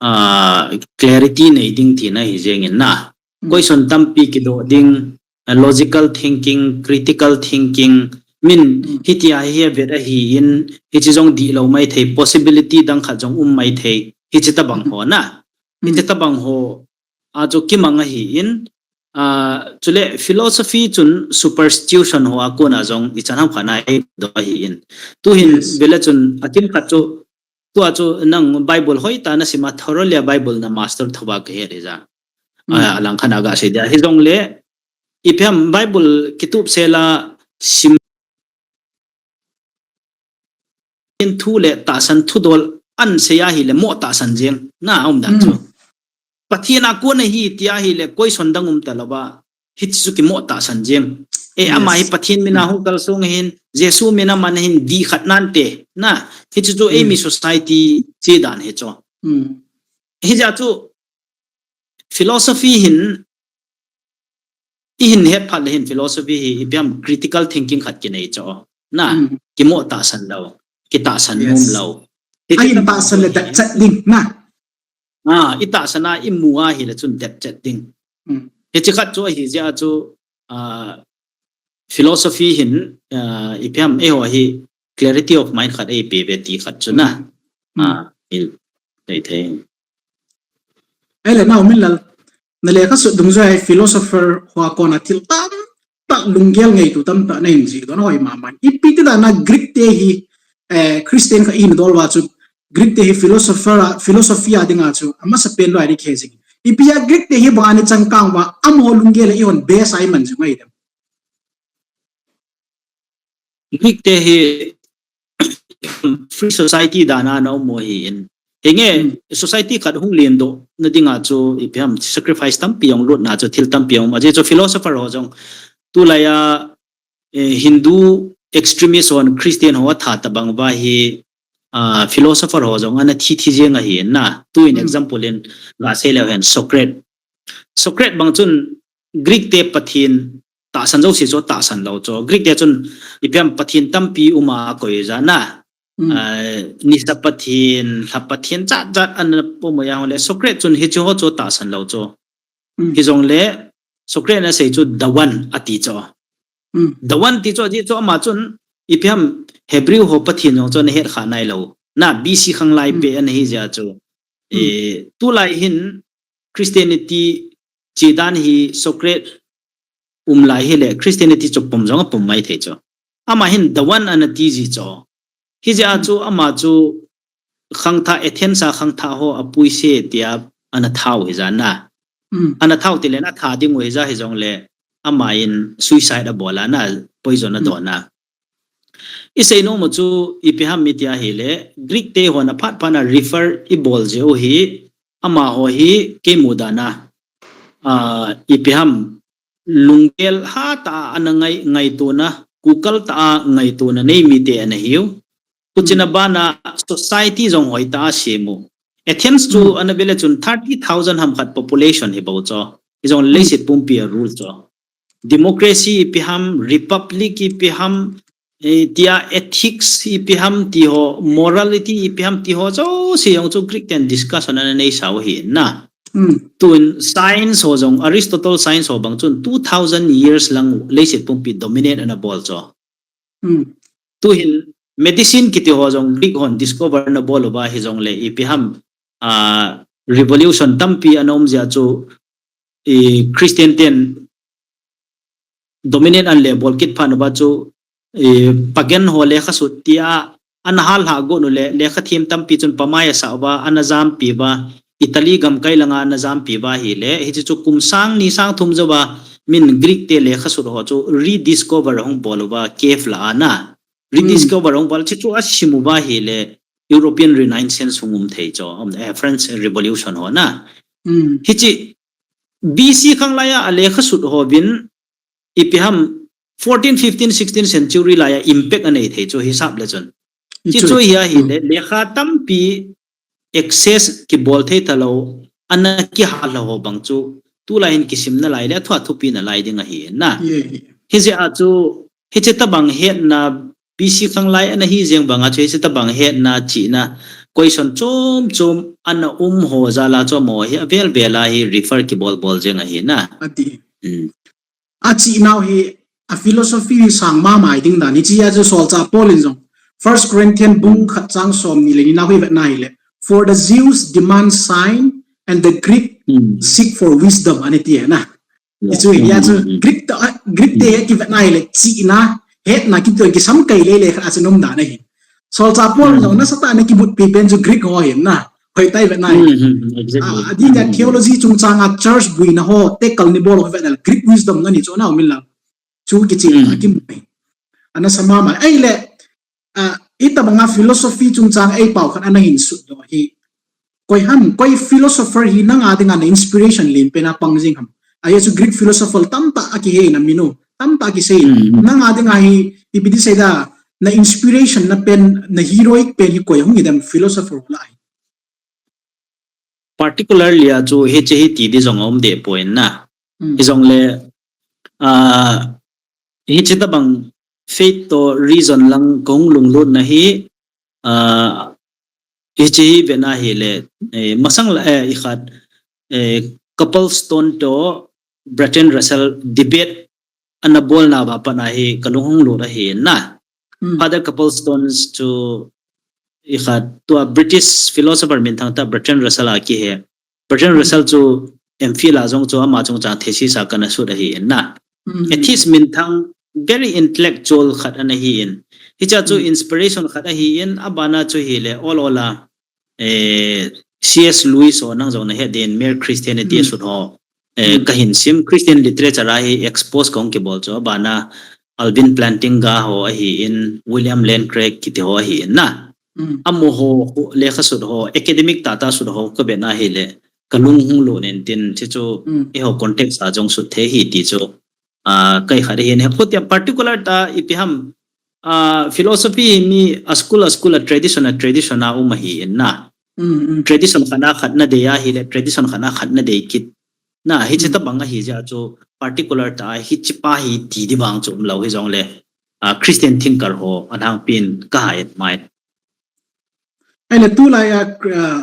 ah, clarity nei ding tina hi jeng in na. Question tampi kidoh ding, ah, logical thinking, critical thinking, min hitia hi vet ahin, hiche jong dihlou maithei, possibility dang khat jong um maithei, hiche tabang ho na. Hiche tabang ho, a chu kimang ahin, ah, chule philosophy chun superstition ho a kona jong ichan ham khat na eidoh ahin. Tuhin vele chun akim khat chu Tua chu nang Bible hoitah na sim a, thoroughly a Bible na master thou va ka he le ja. Ah, alang khat na ga sei dia. Hijongle, ipi ham Bible kitup sel a sim in thu le tahsan thudol an sei ahile mo tahsan jeng. Na um dan chu. Pathen a kon ahi tia hile question dang um talou va. Hiche chu kimo tahsan jeng. E, ama hi Pathen min a hung kalsong ahin, Jesu min a man ahin, dih khat nante. Na, hiche chu eimi society che dan hi chu. Hijeh a chu philosophy hin, i hin het phat le hin philosophy hi ipi ham critical thinking khat kinei chu. Na, kimo tahsan lou, kitahsan nom lou. Ahin tahsan le dep chet ding, na. Ah, i tahsan a, i mu a hile chun dep chet ding. Hiche khat chu ahi jeh a chu, ah, philosophy hin, ah, ipi ham eiho hi clarity of mind khat eipe ve ti khat chu na. Ah, i, thei thei. Ahile nao Minlal, na lekha sut dungjuia philosopher ho a kona thil tam tah lunggel ngeitu tamtah na hin jih doh na hoi mama. Ipi ti dan a Greek te hi, eh, Christian khat i hin dol uva chu Greek te hi philosopher a, philosophy a dinga chu amasapen lou a ding khe jing. Ipi a Greek te hi bang a ni changkang uva, amaho lunggel a i hon base a i man jing u ahi dem. Greek te hi free society dan a na um u ahin. Hinge society khat hung lendoh na dinga chu ipi ham sacrifice tampi jong lutna chu thil tampi jong um. Ajeh chu philosopher ho jong tulai a, eh, Hindu extremist hon Christian ho atha tabang uva hi, uh, philosopher ho jong ana thi thi jeng ahi na. Tu in example in ga sei leu hen Socrates. Socrates bang chun Greek te Pathen tahsan jouse chu tahsan lou chu. Greek te chun ipi ham Pathen tampi um a koi ja na. Uh, nisa Pathen, lha Pathen, jat jat ana pom a ya le Socrates chun hichu ho chu tahsan lou chu. Hijong le Socrates na sei chu the one ati chu. The one ti chu, ati chu ama chun ipi ham Hebrew ho Pathen jong chu ana het kha nai lou. Na B C khanglai pe ana hi jia chu. E, tulai hin Christianity chi dan hi Socrates um lai hi le Christianity chu pom jong a pom mai thei chu. Ama hin the one ana ti ji chu. Hi jia chu ama chu khangthah Athens a khangthah ho a puise tia ana thau hi ja na. Ana thau ti le na tha ding u hi ja hijong le ama in suicide a bol a na poison a don a. I sei nom u chu ipi ham mi tia hi le Greek te ho na phat phat na refer i bol je u hi ama ho hi kei mu dan a. Uh, ipi ham lunggel ha ta ana ngai, ngaitona, kukal ta a ngaitona nei mi te ana hiu. Kuchina bana society jong hoi ta a simu. Athens chu ana bele chun thirty thousand ham khat population hi bou cho. Hijong leiset pumpi a rule cho. Democracy ipi ham, republic ipi ham, eh, tia ethics ipi ham ti ho, morality ipi ham ti ho, jouse jong chu Greek ten discussion ana nei sau hi na. Tun science ho jong, Aristotle science ho bang chun two thousand years lang leiset pumpi dominate ana bol cho. Tuhin medicine kiti ho jong Greek hon discover ana bol uva hijong le ipi ham, ah, revolution tampi ana um jia chu i Christian ten dominate an le bol kit phat uva chu, eh, pagan ho lekha sut tia ana hal ha go nu le lekha thiem tampi chun pamai asa uva ana jampi uva Italy gamkai langa ana jampi uva hi le hichu chu kum sang ni sang thum jo uva min Greek te lekha sut ho chu rediscover hung bol uva cave la ana rediscover hung bol chu chu a sim uva hi le European Renaissance hung um thei cho um, eh, French Revolution ho na. Hichi B C khanglai a lekha sut ho vin ipi ham fourteen, fifteen, sixteen century lai a impact anei thei chu hisap le chun. Chi chu hi a hi le lekha tampi access kibol thei ta lou ana kihal ho bang chu tulai hin kisim na lai le thua thupi na lai ding ahi na. Hi jia chu hiche tabang hetna B C khanglai ana hi jeng banga chu hiche tabang hetna chihna question chom chom ana um ho jala chu mo hi avel vel a hi refer kibol bol jeng ahi na. Ati. A chihna hi a philosophy hi sang mama ding dan hi chia chu solchah Paul in jong First Corinthians bung khat chang som ni le ni na hi vetna hi le for the Jews demand sign and the Greek seek for wisdom ani ti na. Chu hi ya chu Greek ta Greek te he kivetna hi le chihna hetna kitu kisam kai le le kha chu nom dan ahi. Solchah Paul jong na sata na kibut pi pen chu Greek ho hin na. Hoi tai vetna hi. Adi na theology chungchang a church buina ho te kal ni bol ho vetna Greek wisdom na ni chu na umil la. Chu kichi na kimu. Ana sama ma. Ai le a, itabanga philosophy chungchang ei pau khat ana hin sut do hi. Koi ham, koi philosopher hi nanga dinga na inspiration len pen a pang jing ham. Ahi chu Greek philosopher tamtah a kihe na minu, tamtah a kisei. Nanga dinga hi, ipi ti sei da, na inspiration na pen, na heroic pen hi koi hung idam philosopher la hi. Particularly a chu hiche hi ti di jong um de point na. Hijong le, a, hiche tabang faith to reason lang kong lunglut na hi, a, hiche hi vena hi le, eh, masang la, eh, ikhat, eh, Copleston to Bertrand Russell debate ana bol na ba pat na hi kalung hung lut ahi na. Father Copleston chu ikhat tua British philosopher minthang ta Bertrand Russell a kihe. Bertrand Russell chu M.Phil a jong chu ama chungchang thesis a kana sut ahi in na. Atheist minthang very intellectual khat ana hi in. Hicha chu inspiration khat ahi in, abana chu hi le ol ol a, eh, C S Lewis ho nang jong na he din Mere Christianity a sut ho. Eh, ka hin sim Christian literature a hi expose kong kibol chu abana Alvin Plantinga ho ahi in, William Lane Craig kiti ho ahi in na. Amu ho, ho lekha sut ho, academic tata sut ho ka be na hi le, ka lung hung lo nen tin, chi chu, e ho context a jong sut the hi ti chu, a, kai khat hi ne, put ya particular ta ipi ham, Ah, philosophy hi mi a school a school a tradition a tradition a um ahi in na. Mm, mm. Tradition khat na khat na dei ahi le, tradition khat na khat na dei kit. Na, hiche tabang ahi jeh a chu particular ta, hiche pa hi ti di bang chu um lou hi jong le. Ah, Christian thinker ho, a lhangpin ka hai mai. Ahile tulai a, uh,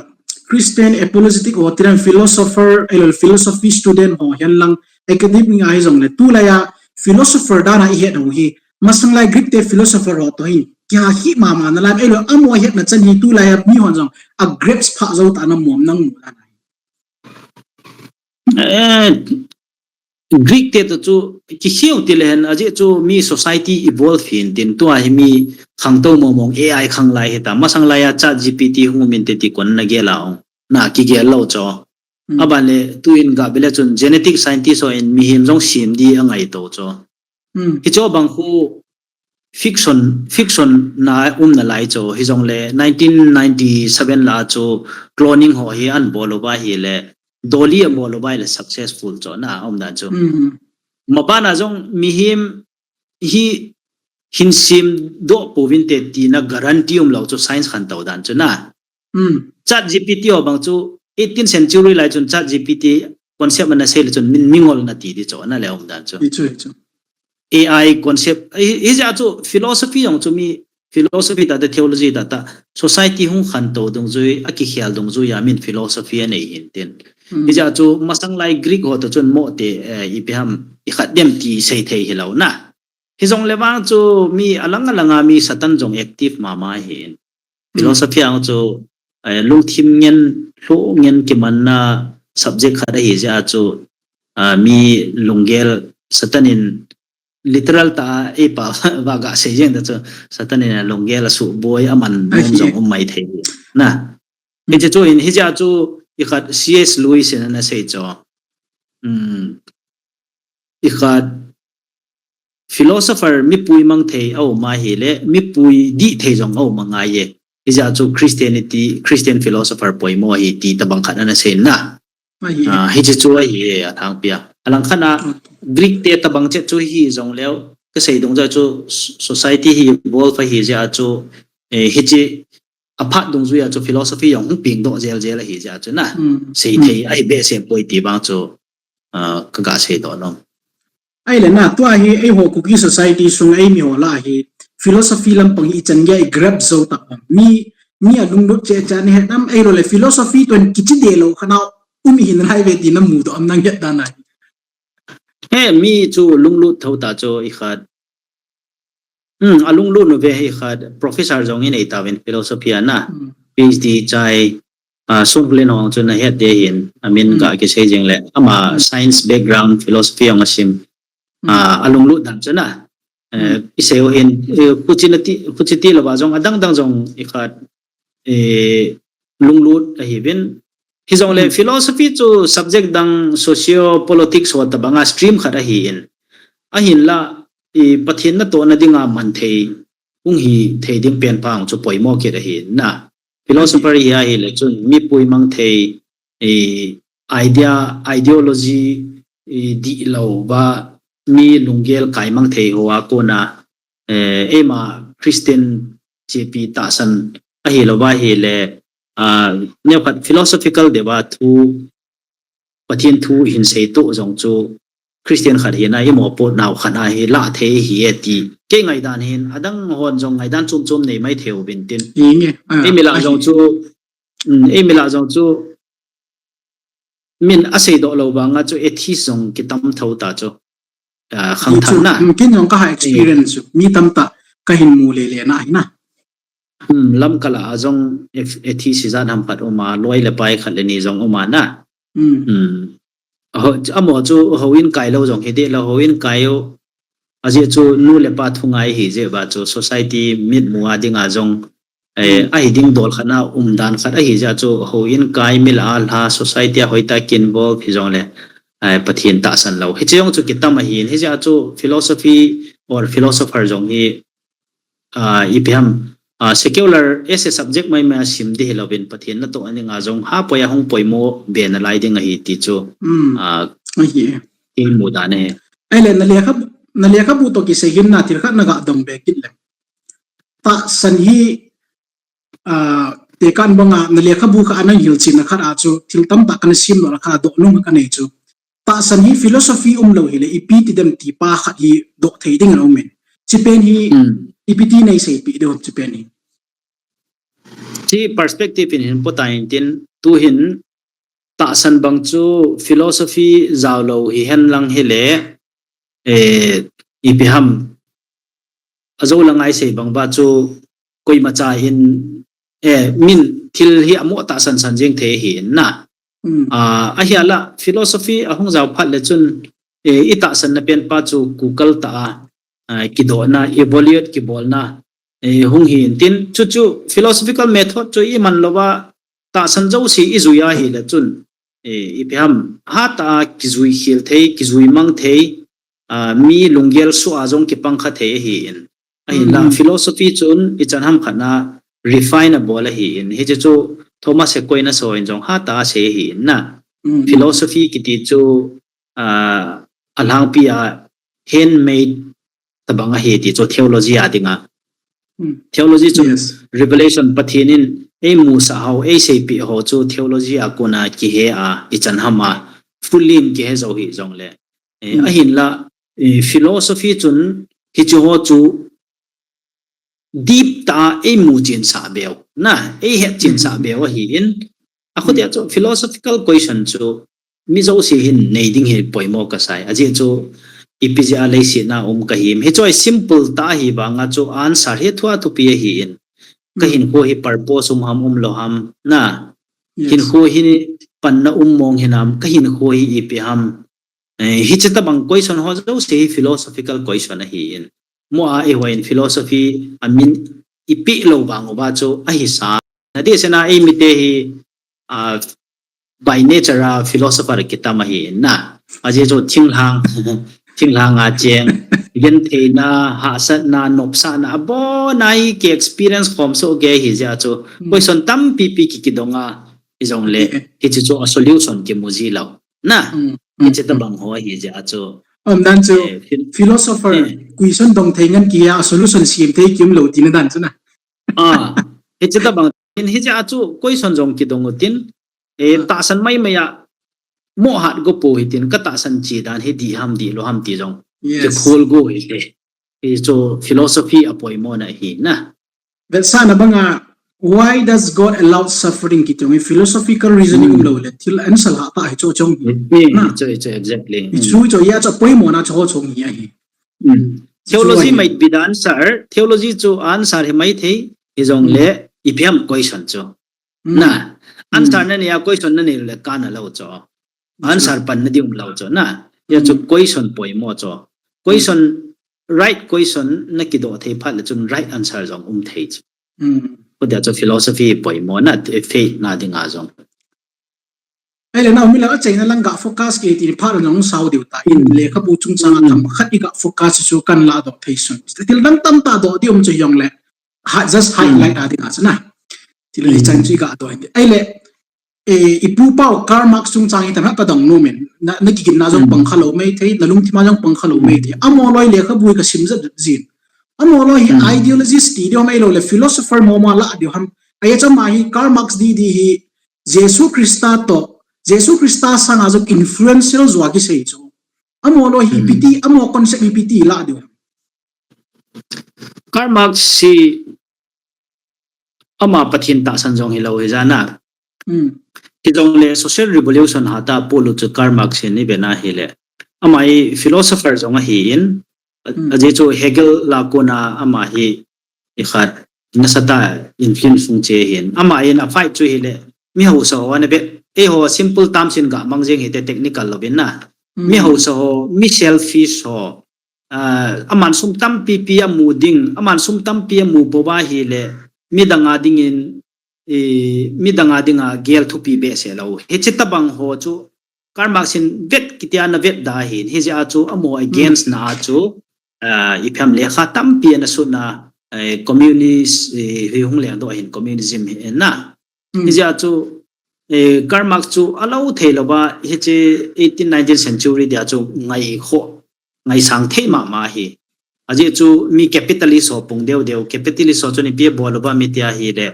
Christian apologetic ho, tiran philosopher, ahile philosophy student ho, hihen lang academic a hi jong le, tulai a philosopher dan a i het ho hi, masang lai Greek te philosopher ho toh hi, kia hi mama na lai, ahile amo hetna chan hi tulai a mi hon jong, a grasp pha jou ta na mom nang mu la na. Eh, Greek te toh chu, kikhel ti le hen, ajeh chu mi society evolve hin tin tua hi mi khangtou mong mong A I khang lai hita, masang lai a chat G P T hung um in te ti kon na gel a ong. Na kigel lou chu. Hmm. Aban le tu in ga bile chun genetic scientist ho in mihem jong sim di a ngai to chu. Hmm. Hicho bang khu fiction, fiction na um na lai chu, hi jong le nineteen ninety-seven la chu cloning ho hi an bol uva hi le, Dolly a bol uva hi le successful chu na um dan chu. Hmm. Maban a jong mihem hi hin sim doh pouvin te ti na guarantee um lou chu science khantou dan chu na. Hmm. Chat G P T ho bang chu eighteenth century lai chun chat G P T concept ana sei le chun min mingol na ti di chu na le um dan chu. Hi chu, hi chu. A I concept, hi, hijeh a chu philosophy jong chu mi philosophy ta te theology ta ta society hung khantou dungjui, a kikhel dungjui a min philosophy a nei hin tin. Hmm. Hijeh a chu masang lai Greek ho toh chun mo te, eh, ipi ham, i khat dem ti sei thei hi lou na. Hi jong le vang chu mi alang alang a mi Satan jong active mama hin. Hmm. Philosophy ang chu, eh, lungthim ngen, lhu ngen kiman na subject khat ahi jeh a chu, ah, mi lunggel Satan in literal ta a ei pa va ga sei jeng ta chu Satan in a lunggel a suboi a man nom jong um mai thei na. Hmm. Hiche chu in hijeh a chu i khat C S Lewis in ana sei chu. Hmm. I khat philosopher mipui mang thei a um ahi le, mipui dih thei jong a um angai e. Hijeh a chu Christianity, Christian philosopher poimo ahi ti tabang khat ana sei na. Ahi. Ah, hiche chu ahi e, a thangpi a. Alang khat a, hmm, Greek te tabang chet chu hi jong leu, ka sei dungjui chu s-, society hi evolve ahi jeh a chu, eh, hiche a phat dungjui a chu philosophy jong hung peng doh jel jel ahi jeh a chu na. Hmm. Sei thei, hmm, ahi behseh poi ti vang chu, ah, ka ga sei doh nom. Ahile na, tua hi, eiho Kuki society sung a ei mi ho lah a hi, philosophy lampang hi ichan gei a i grab jou ta ham. Mi, mi a lunglut cheh cheh a nei het nam, ahilou le philosophy toh kichi deh lou khat na um hi nalai ve ti na mu doh am nang het dan a hi. He, mi chu lunglut tho ta chu i khat. Hmm, a lunglut nu ve hi khat professor jong i nei tauvin philosophy a na. Hmm. P H D chai, ah, Sunglen hong chu na het de hin, amin, hmm, ka kisei jing le. Ama, hmm, science background, philosophy hong a sim. Hmm. Ah, a lunglut dan chu na. Eh, hmm, i sei u hin, eh, khuchi na ti, khuchi ti lou va jong, adang dang jong i khat, eh, lunglut ahi vin. Hi jong le, hmm, philosophy chu subject dang socio politics ho tabang a stream khat ahi in. Ahin la, i Pathen natoh na ding a man thei, hung hi thei ding pen pa hong chu poimo kit ahi na. Philosopher hi ahi le chun mipui mang thei, i idea, ideology, i dih lou va mi lunggel kai mang thei ho a kona, eh, eima Christian chepi tahsan ahilou va hi le, ah, neokhat philosophical deu va thu, Pathen thu hin sei toh jong chu Christian khat hina i mopo nau khat a hi la thei hi e ti. Kei ngaidan hin, adang hon jong ngaidan chom chom nei mai thei uvin tin. Hi nge, ah, ei mi lah jong chu, mm, ei mi lah jong chu, min a sei doh lou vang a chu atheist jong kitam tho ta chu. Ah, khang chu, than na. Hmm, kin jong ka ha experience chu. Mi tamtah ka hin mu le le na hi na. Hmm, lam kala a jong atheist jat ham khat um a, loi le pai khat le ni jong um a na. Hmm. Hmm. Ho, amo chu houin kai lou jong hi deh lou, houin kai u. Ajeh chu nu le pa thu ngai hi jeh va chu society mitmu a ding a jong, eh, hmm, ahi ding dol khat na um dan khat ahi jeh chu houin kai mi lah a la society a hoitah a ki involve hi jong le, eh, Pathen tahsan lou. Hiche jong chu kitam ahin, hijeh chu philosophy or philosopher jong hi, ah, ipi ham, ah, secular as a subject mai mai a sim di hilou vin Pathen natoh a ding a jong ha poi a hung poimo be nalai ding ahi ti chu, hmm, ah, ahi e, i mu dan e. Ahile na lekha, na lekhabu toh kisei hin na thil khat na ga dong be kit le. tahsan hi, ah, tekah banga na lekhabu kha a nang hilchenna khat a chu thil tamtah kana simdoh a kha doh nung kha kanei chu. Tahsan hi philosophy umlou hile ipi tidem ti pa khat hi doh thei ding ana um in. Hiche pen hi, hmm, ipi ti nei seipeh diu ham hiche pen hi. Hiche perspective in hin potan tin, tuhin tahsan bang chu philosophy jaolou hihen lang hile, eh, ipi ham, ajou lang a isei bang ba chu koimacha in, eh, min thil hi amo tahsan san jeng thei ahi in na. Mm. Ah, ahia la philosophy ahung jao phat le chun, eh, itahsanna pen pa chu kukal tah a, ah, kidohna, evaluate kibolna, eh, hung hi in tin, chuchu philosophical method chu iman louva tahsan jouse ijui a hile chun, eh, ipi ham, hatah a kijui khel thei, kijui mang thei, ah, mi lunggel suh a jong kipang kha thei ahi in. Ahinla, mm, philosophy chun ichan ham khat na refine abol ahi in. Hiche chu Thomas Aquinas ho in jong hatah a asei ahi in na. Mm, mm. Philosophy kiti chu, ah, alhangpi a handmade tabang ahi ti chu theology a dinga. Mm. Theology chun, yes, revelation Pathen in eimusah ho, eiseipeh ho chu theology a kona kihe a, ichan ham a, fully in kihe jou hih jongle. Eh, mm, ahinla, eh, philosophy chun hiche ho chu deep tah a eimu chensah beu, na, eihet chensah, mm, beu ahi in. Akhutia, mm, chu philosophical question chu mi jouse hin nei ding hi poimo kasai. Ajeh chu ipi jeh a leiset a um kahim. Hichu simple tah ahi vanga chu answer hi thua thupi ahi in. Ka, mm, hinkho hi purpose um ham umlou ham, na. Yes. Hinkho hi panna um mong hinam, ka hinkho hi ipi ham. Eh, hiche tabang question ho jouse hi philosophical question ahi in. Mo a eiho in philosophy a min ipeh lou vang uva chu ahi sa. Nadehset a eimite hi, ah, by nature a philosopher kitam ahi in na. Ajeh chu thinglhang, thinglhang a cheng, gentheina, hahsatna, nopsahna, abon a hi ki experience khom soh gei ahi jeh a chu, hmm, question tampi pi ki, kidong a, hijongle, eh, hiche chu a solution kimu ji lou. Na, mm, mm, hiche tabang ho ahi jeh a chu. Umdan chu, eh, phil-, philosopher, eh, question dong thei ngen kihi a solution sem thei kium lou tina dan chu na. Ah, hiche tabang in hiche a chu question jong kidong utin, eh, ah, tahsan maimai a mo hat go pou hitin ka tahsan che dan hi dih ham dihlou ham ti jong. Yes. Kikhol go hite. Hichu philosophy a poimona ahi na. Vetsahna banga, why does God allow suffering kiti jong hi philosophical reasoning, mm, umlou le, thil answer hatah hichu chong hi. Mm, na. Hichu, hichu, exactly. Hichu, mm, chu, hia chu poimona chu ho chong hi ahi. Mm. Theology, chu ahi, might be the answer. Theology chu answer hi mai thei. Hijongle, mm, ipi ham question chu. Mm. Na, answer, mm, nanei a question nanei le kana lou chu. Answer, chu, panna ding umlou chu. Na, hia chu, mm, question poimo chu. Mm. Question, right question na kidoh thei phat le chun right answer jong um thei chu. Mm. Khutia chu philosophy poimo na, faith na dinga jong. Ahile na, umile achaina lang ga focus kiti phat jong sao diu ta in, mm, lekhabu chungchang a, mm, tam khat i ga focus chu kan ladoh thei sun. Thil dang tamtah doh ding um chu jongle. Ha, just highlight, mm, a dinga chu na. Thil, mm, hichan chu i ga doh in. Ahile, eh, i pu pau Karl Marx chungchang hi tam ha ka dong nom in. Na, na kiginna jong, mm, pang kha lou mai thei, na lungthim a jong pang kha lou mai thei. Mm. Amo loi lekhabu ka sim jat jin. Amo loi hi, mm, ideologist ti diu ham ahilou le philosopher mo mo la diu ham. Ahia chu ama hi Karl Marx didi hi Jesu Christa toh, Jesu Christa sanga jong influential jo a kisei chu. Amo loi hi, mm, ipi ti, amo concept hi ipi ti la diu ham. Karl Marx hi ama Pathen tahsan jong hilou hi jana. Mm. Hijongle social revolution hatah a polut chu Karl Marx hin i vena hile. Ama hi philosopher jong ahi in, a, mm, ajeh chu Hegel la kona ama hi i khat nasatah a influence hung che ahin. Ama in a fight chu hile, mi hausa ho ana vet, eiho simple terms in ga mang jeng hite technical louvin na. Mm. Mi hausa ho, mi selfish ho, ah, aman sum tampi pi amu ding, aman sum tampi amu bou va hile, midang a dingin, eh, midang a dinga gel thupi behseh lou. Hiche tabang ho chu, Karl Marx in vet kitia ana vet da ahin, hijeh a chu, amo against, mm, na a chu, ah, ipi ham lekha tampi ana sutna, eh, communist, eh, hi hung lengdoh ahin communism hi na. Mm. Hijeh a chu, eh, Karl Marx chu alou thei louva, hiche eighteen, nineteenth century dia chu ngai kho, ngaisang thei mama hi. Ajeh chu mi capitalist ho pung deu deu, capitalist ho chun ipi abol uva mi tia hile,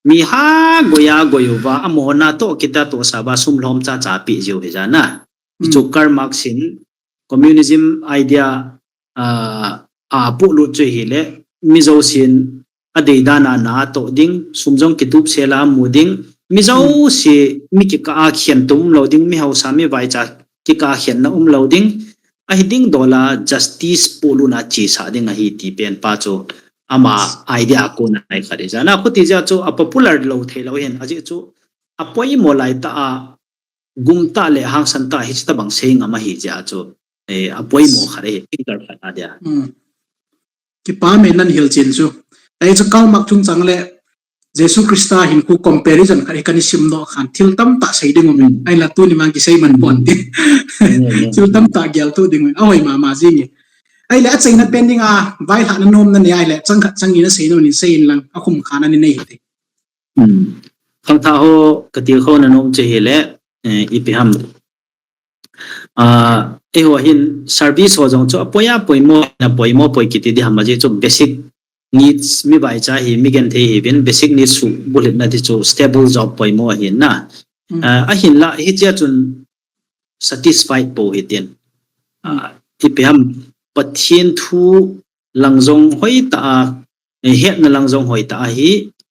mi ha goi a goi uva, amona toh kita tohsa uva sum lhom cha cha pe jiu hi jana. Chu Karl Marx in communism idea a, a puhlut chu hile, mi jousen adei dan a na atoh ding, sum jong kitup sel a mu ding, mi jouse mi kikah a khen tum lou ding, mi hausa mi vaicha kikah a khenna um lou ding, ahi ding dol a justice puhlutna chesa ding ahi ti pen pa chu ama idea a kona nai khat hi jana. Khuti jeh chu a popular lou thei lou hin, ajeh chu apoimo lai tah a gum tah le hangsan tah hiche tabang sei ngam ahi jeh chu, eh, apoimo khat ahi, thinker khat a dia. Kipa me nan hilchen chu. Ahi chu Karl Marx chungchang le Jesu Christa hinkho comparison khat hi kana sim doh khan thil tamtah sei ding um. Ahinla tuni vang kisei man pon tin. Thil tamtah gel tu ding um. Ahoi mama jing e. Ahile achaina pen ding a, vailhahna nomna nei ahile, chang khat chang ni na sei nom in sei in lang, akhum khat na nei hite. Khangthah ho katilkhouna nom chu hile, eh, ipi ham. Ah, eiho hin service ho jong chu apoi a poimo, na poimo poi kiti di ham, ajeh chu basic needs mi vaicha hi, mi genthei hiuvin basic needs subulhitna ti chu stable job poimo ahi na. Ah, ahinla hichea chun satisfied bou hitin. Ah, ipi ham, Pathen thu lang jong hoitah a, eh, hetna lang jong hoitah a hi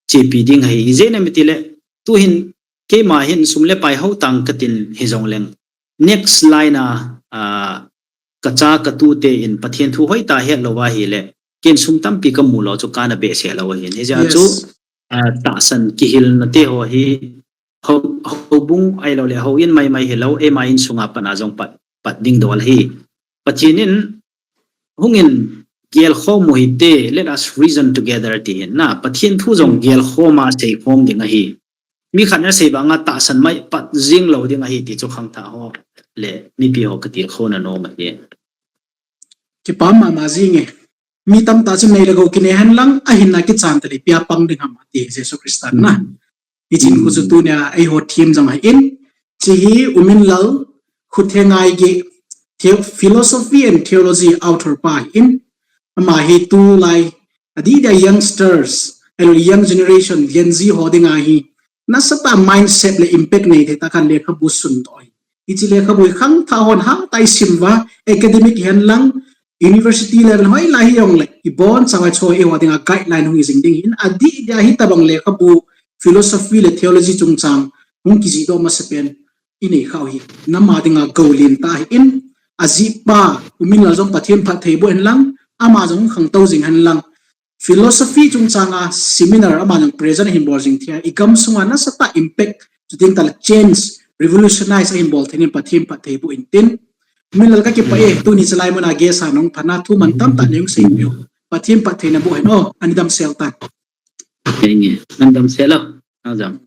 chepi ding ahi. Ijeh inem itile, tuhin keima hin sum le pai hou tang katin hijongleng, next line a, ah, kacha katute in Pathen thu hoitah a het lou ahile, ken sum tampi kamu lou chu kana behseh lou ahin. Hijeh a chu, ah, tahsan kihilna te ho hi, hou, houbung ahilou le houin maimai hilou, eima insunga pat a jong pat, pat ding dol ahi. Pathen in hung in gelkhom u hite, let us reason together ti hin na, Pathen thu jong gelkhom a seikhom ding ahi. Mi khat na sei banga tahsan mai pat jing lou ding ahi ti chu khangthah ho le mipi ho katilkhouna nom ahi. Kipa mama jing e. Mi tamtah chun nei le gou kinei hen lang, ahinla kichan tah le ipi a pang ding ham ati Jesu Christa na. Hichin khu chu tunia eiho theme jong ahin, hiche hi U Minlal Khuthengaige, philosophy and theology author pa ahin, ama hi tulai adih dia youngsters, ahilou le young generation, Gen Z ho dinga hi nasatah mindset le impact nei thei tah khat lekhabu sundoh ahi. Hiche lekhabu hi khangthah hon hatah a isim uva, academic hihen lang, university level hoilai hijongle, ibonchauva chu eiho dinga guideline hung hi jing ding ahin, adih dia hitobang lekhabu philosophy le theology chungchang hung kijihdoh masapen inei khah u hi nama dinga gou lentah ahin, ajihpa U Minlal jong Pathen phatthei boh hen lang, ama jong khangtou jing hen lang, philosophy chungchanga seminar ama jong present ahin bol jing thei a, igamsunga nasatah impact, chuteng tahle change, revolutionize ahin bol thei in Pathen phatthei boh intin. U Minlal kakipah e, tuni chalai muna guest a nahung phatna thu mantamtah nei hung seipeh u. Pathen phatthei naboh hen o, ani damsel tan. Henge, ani damsel o. Ajam.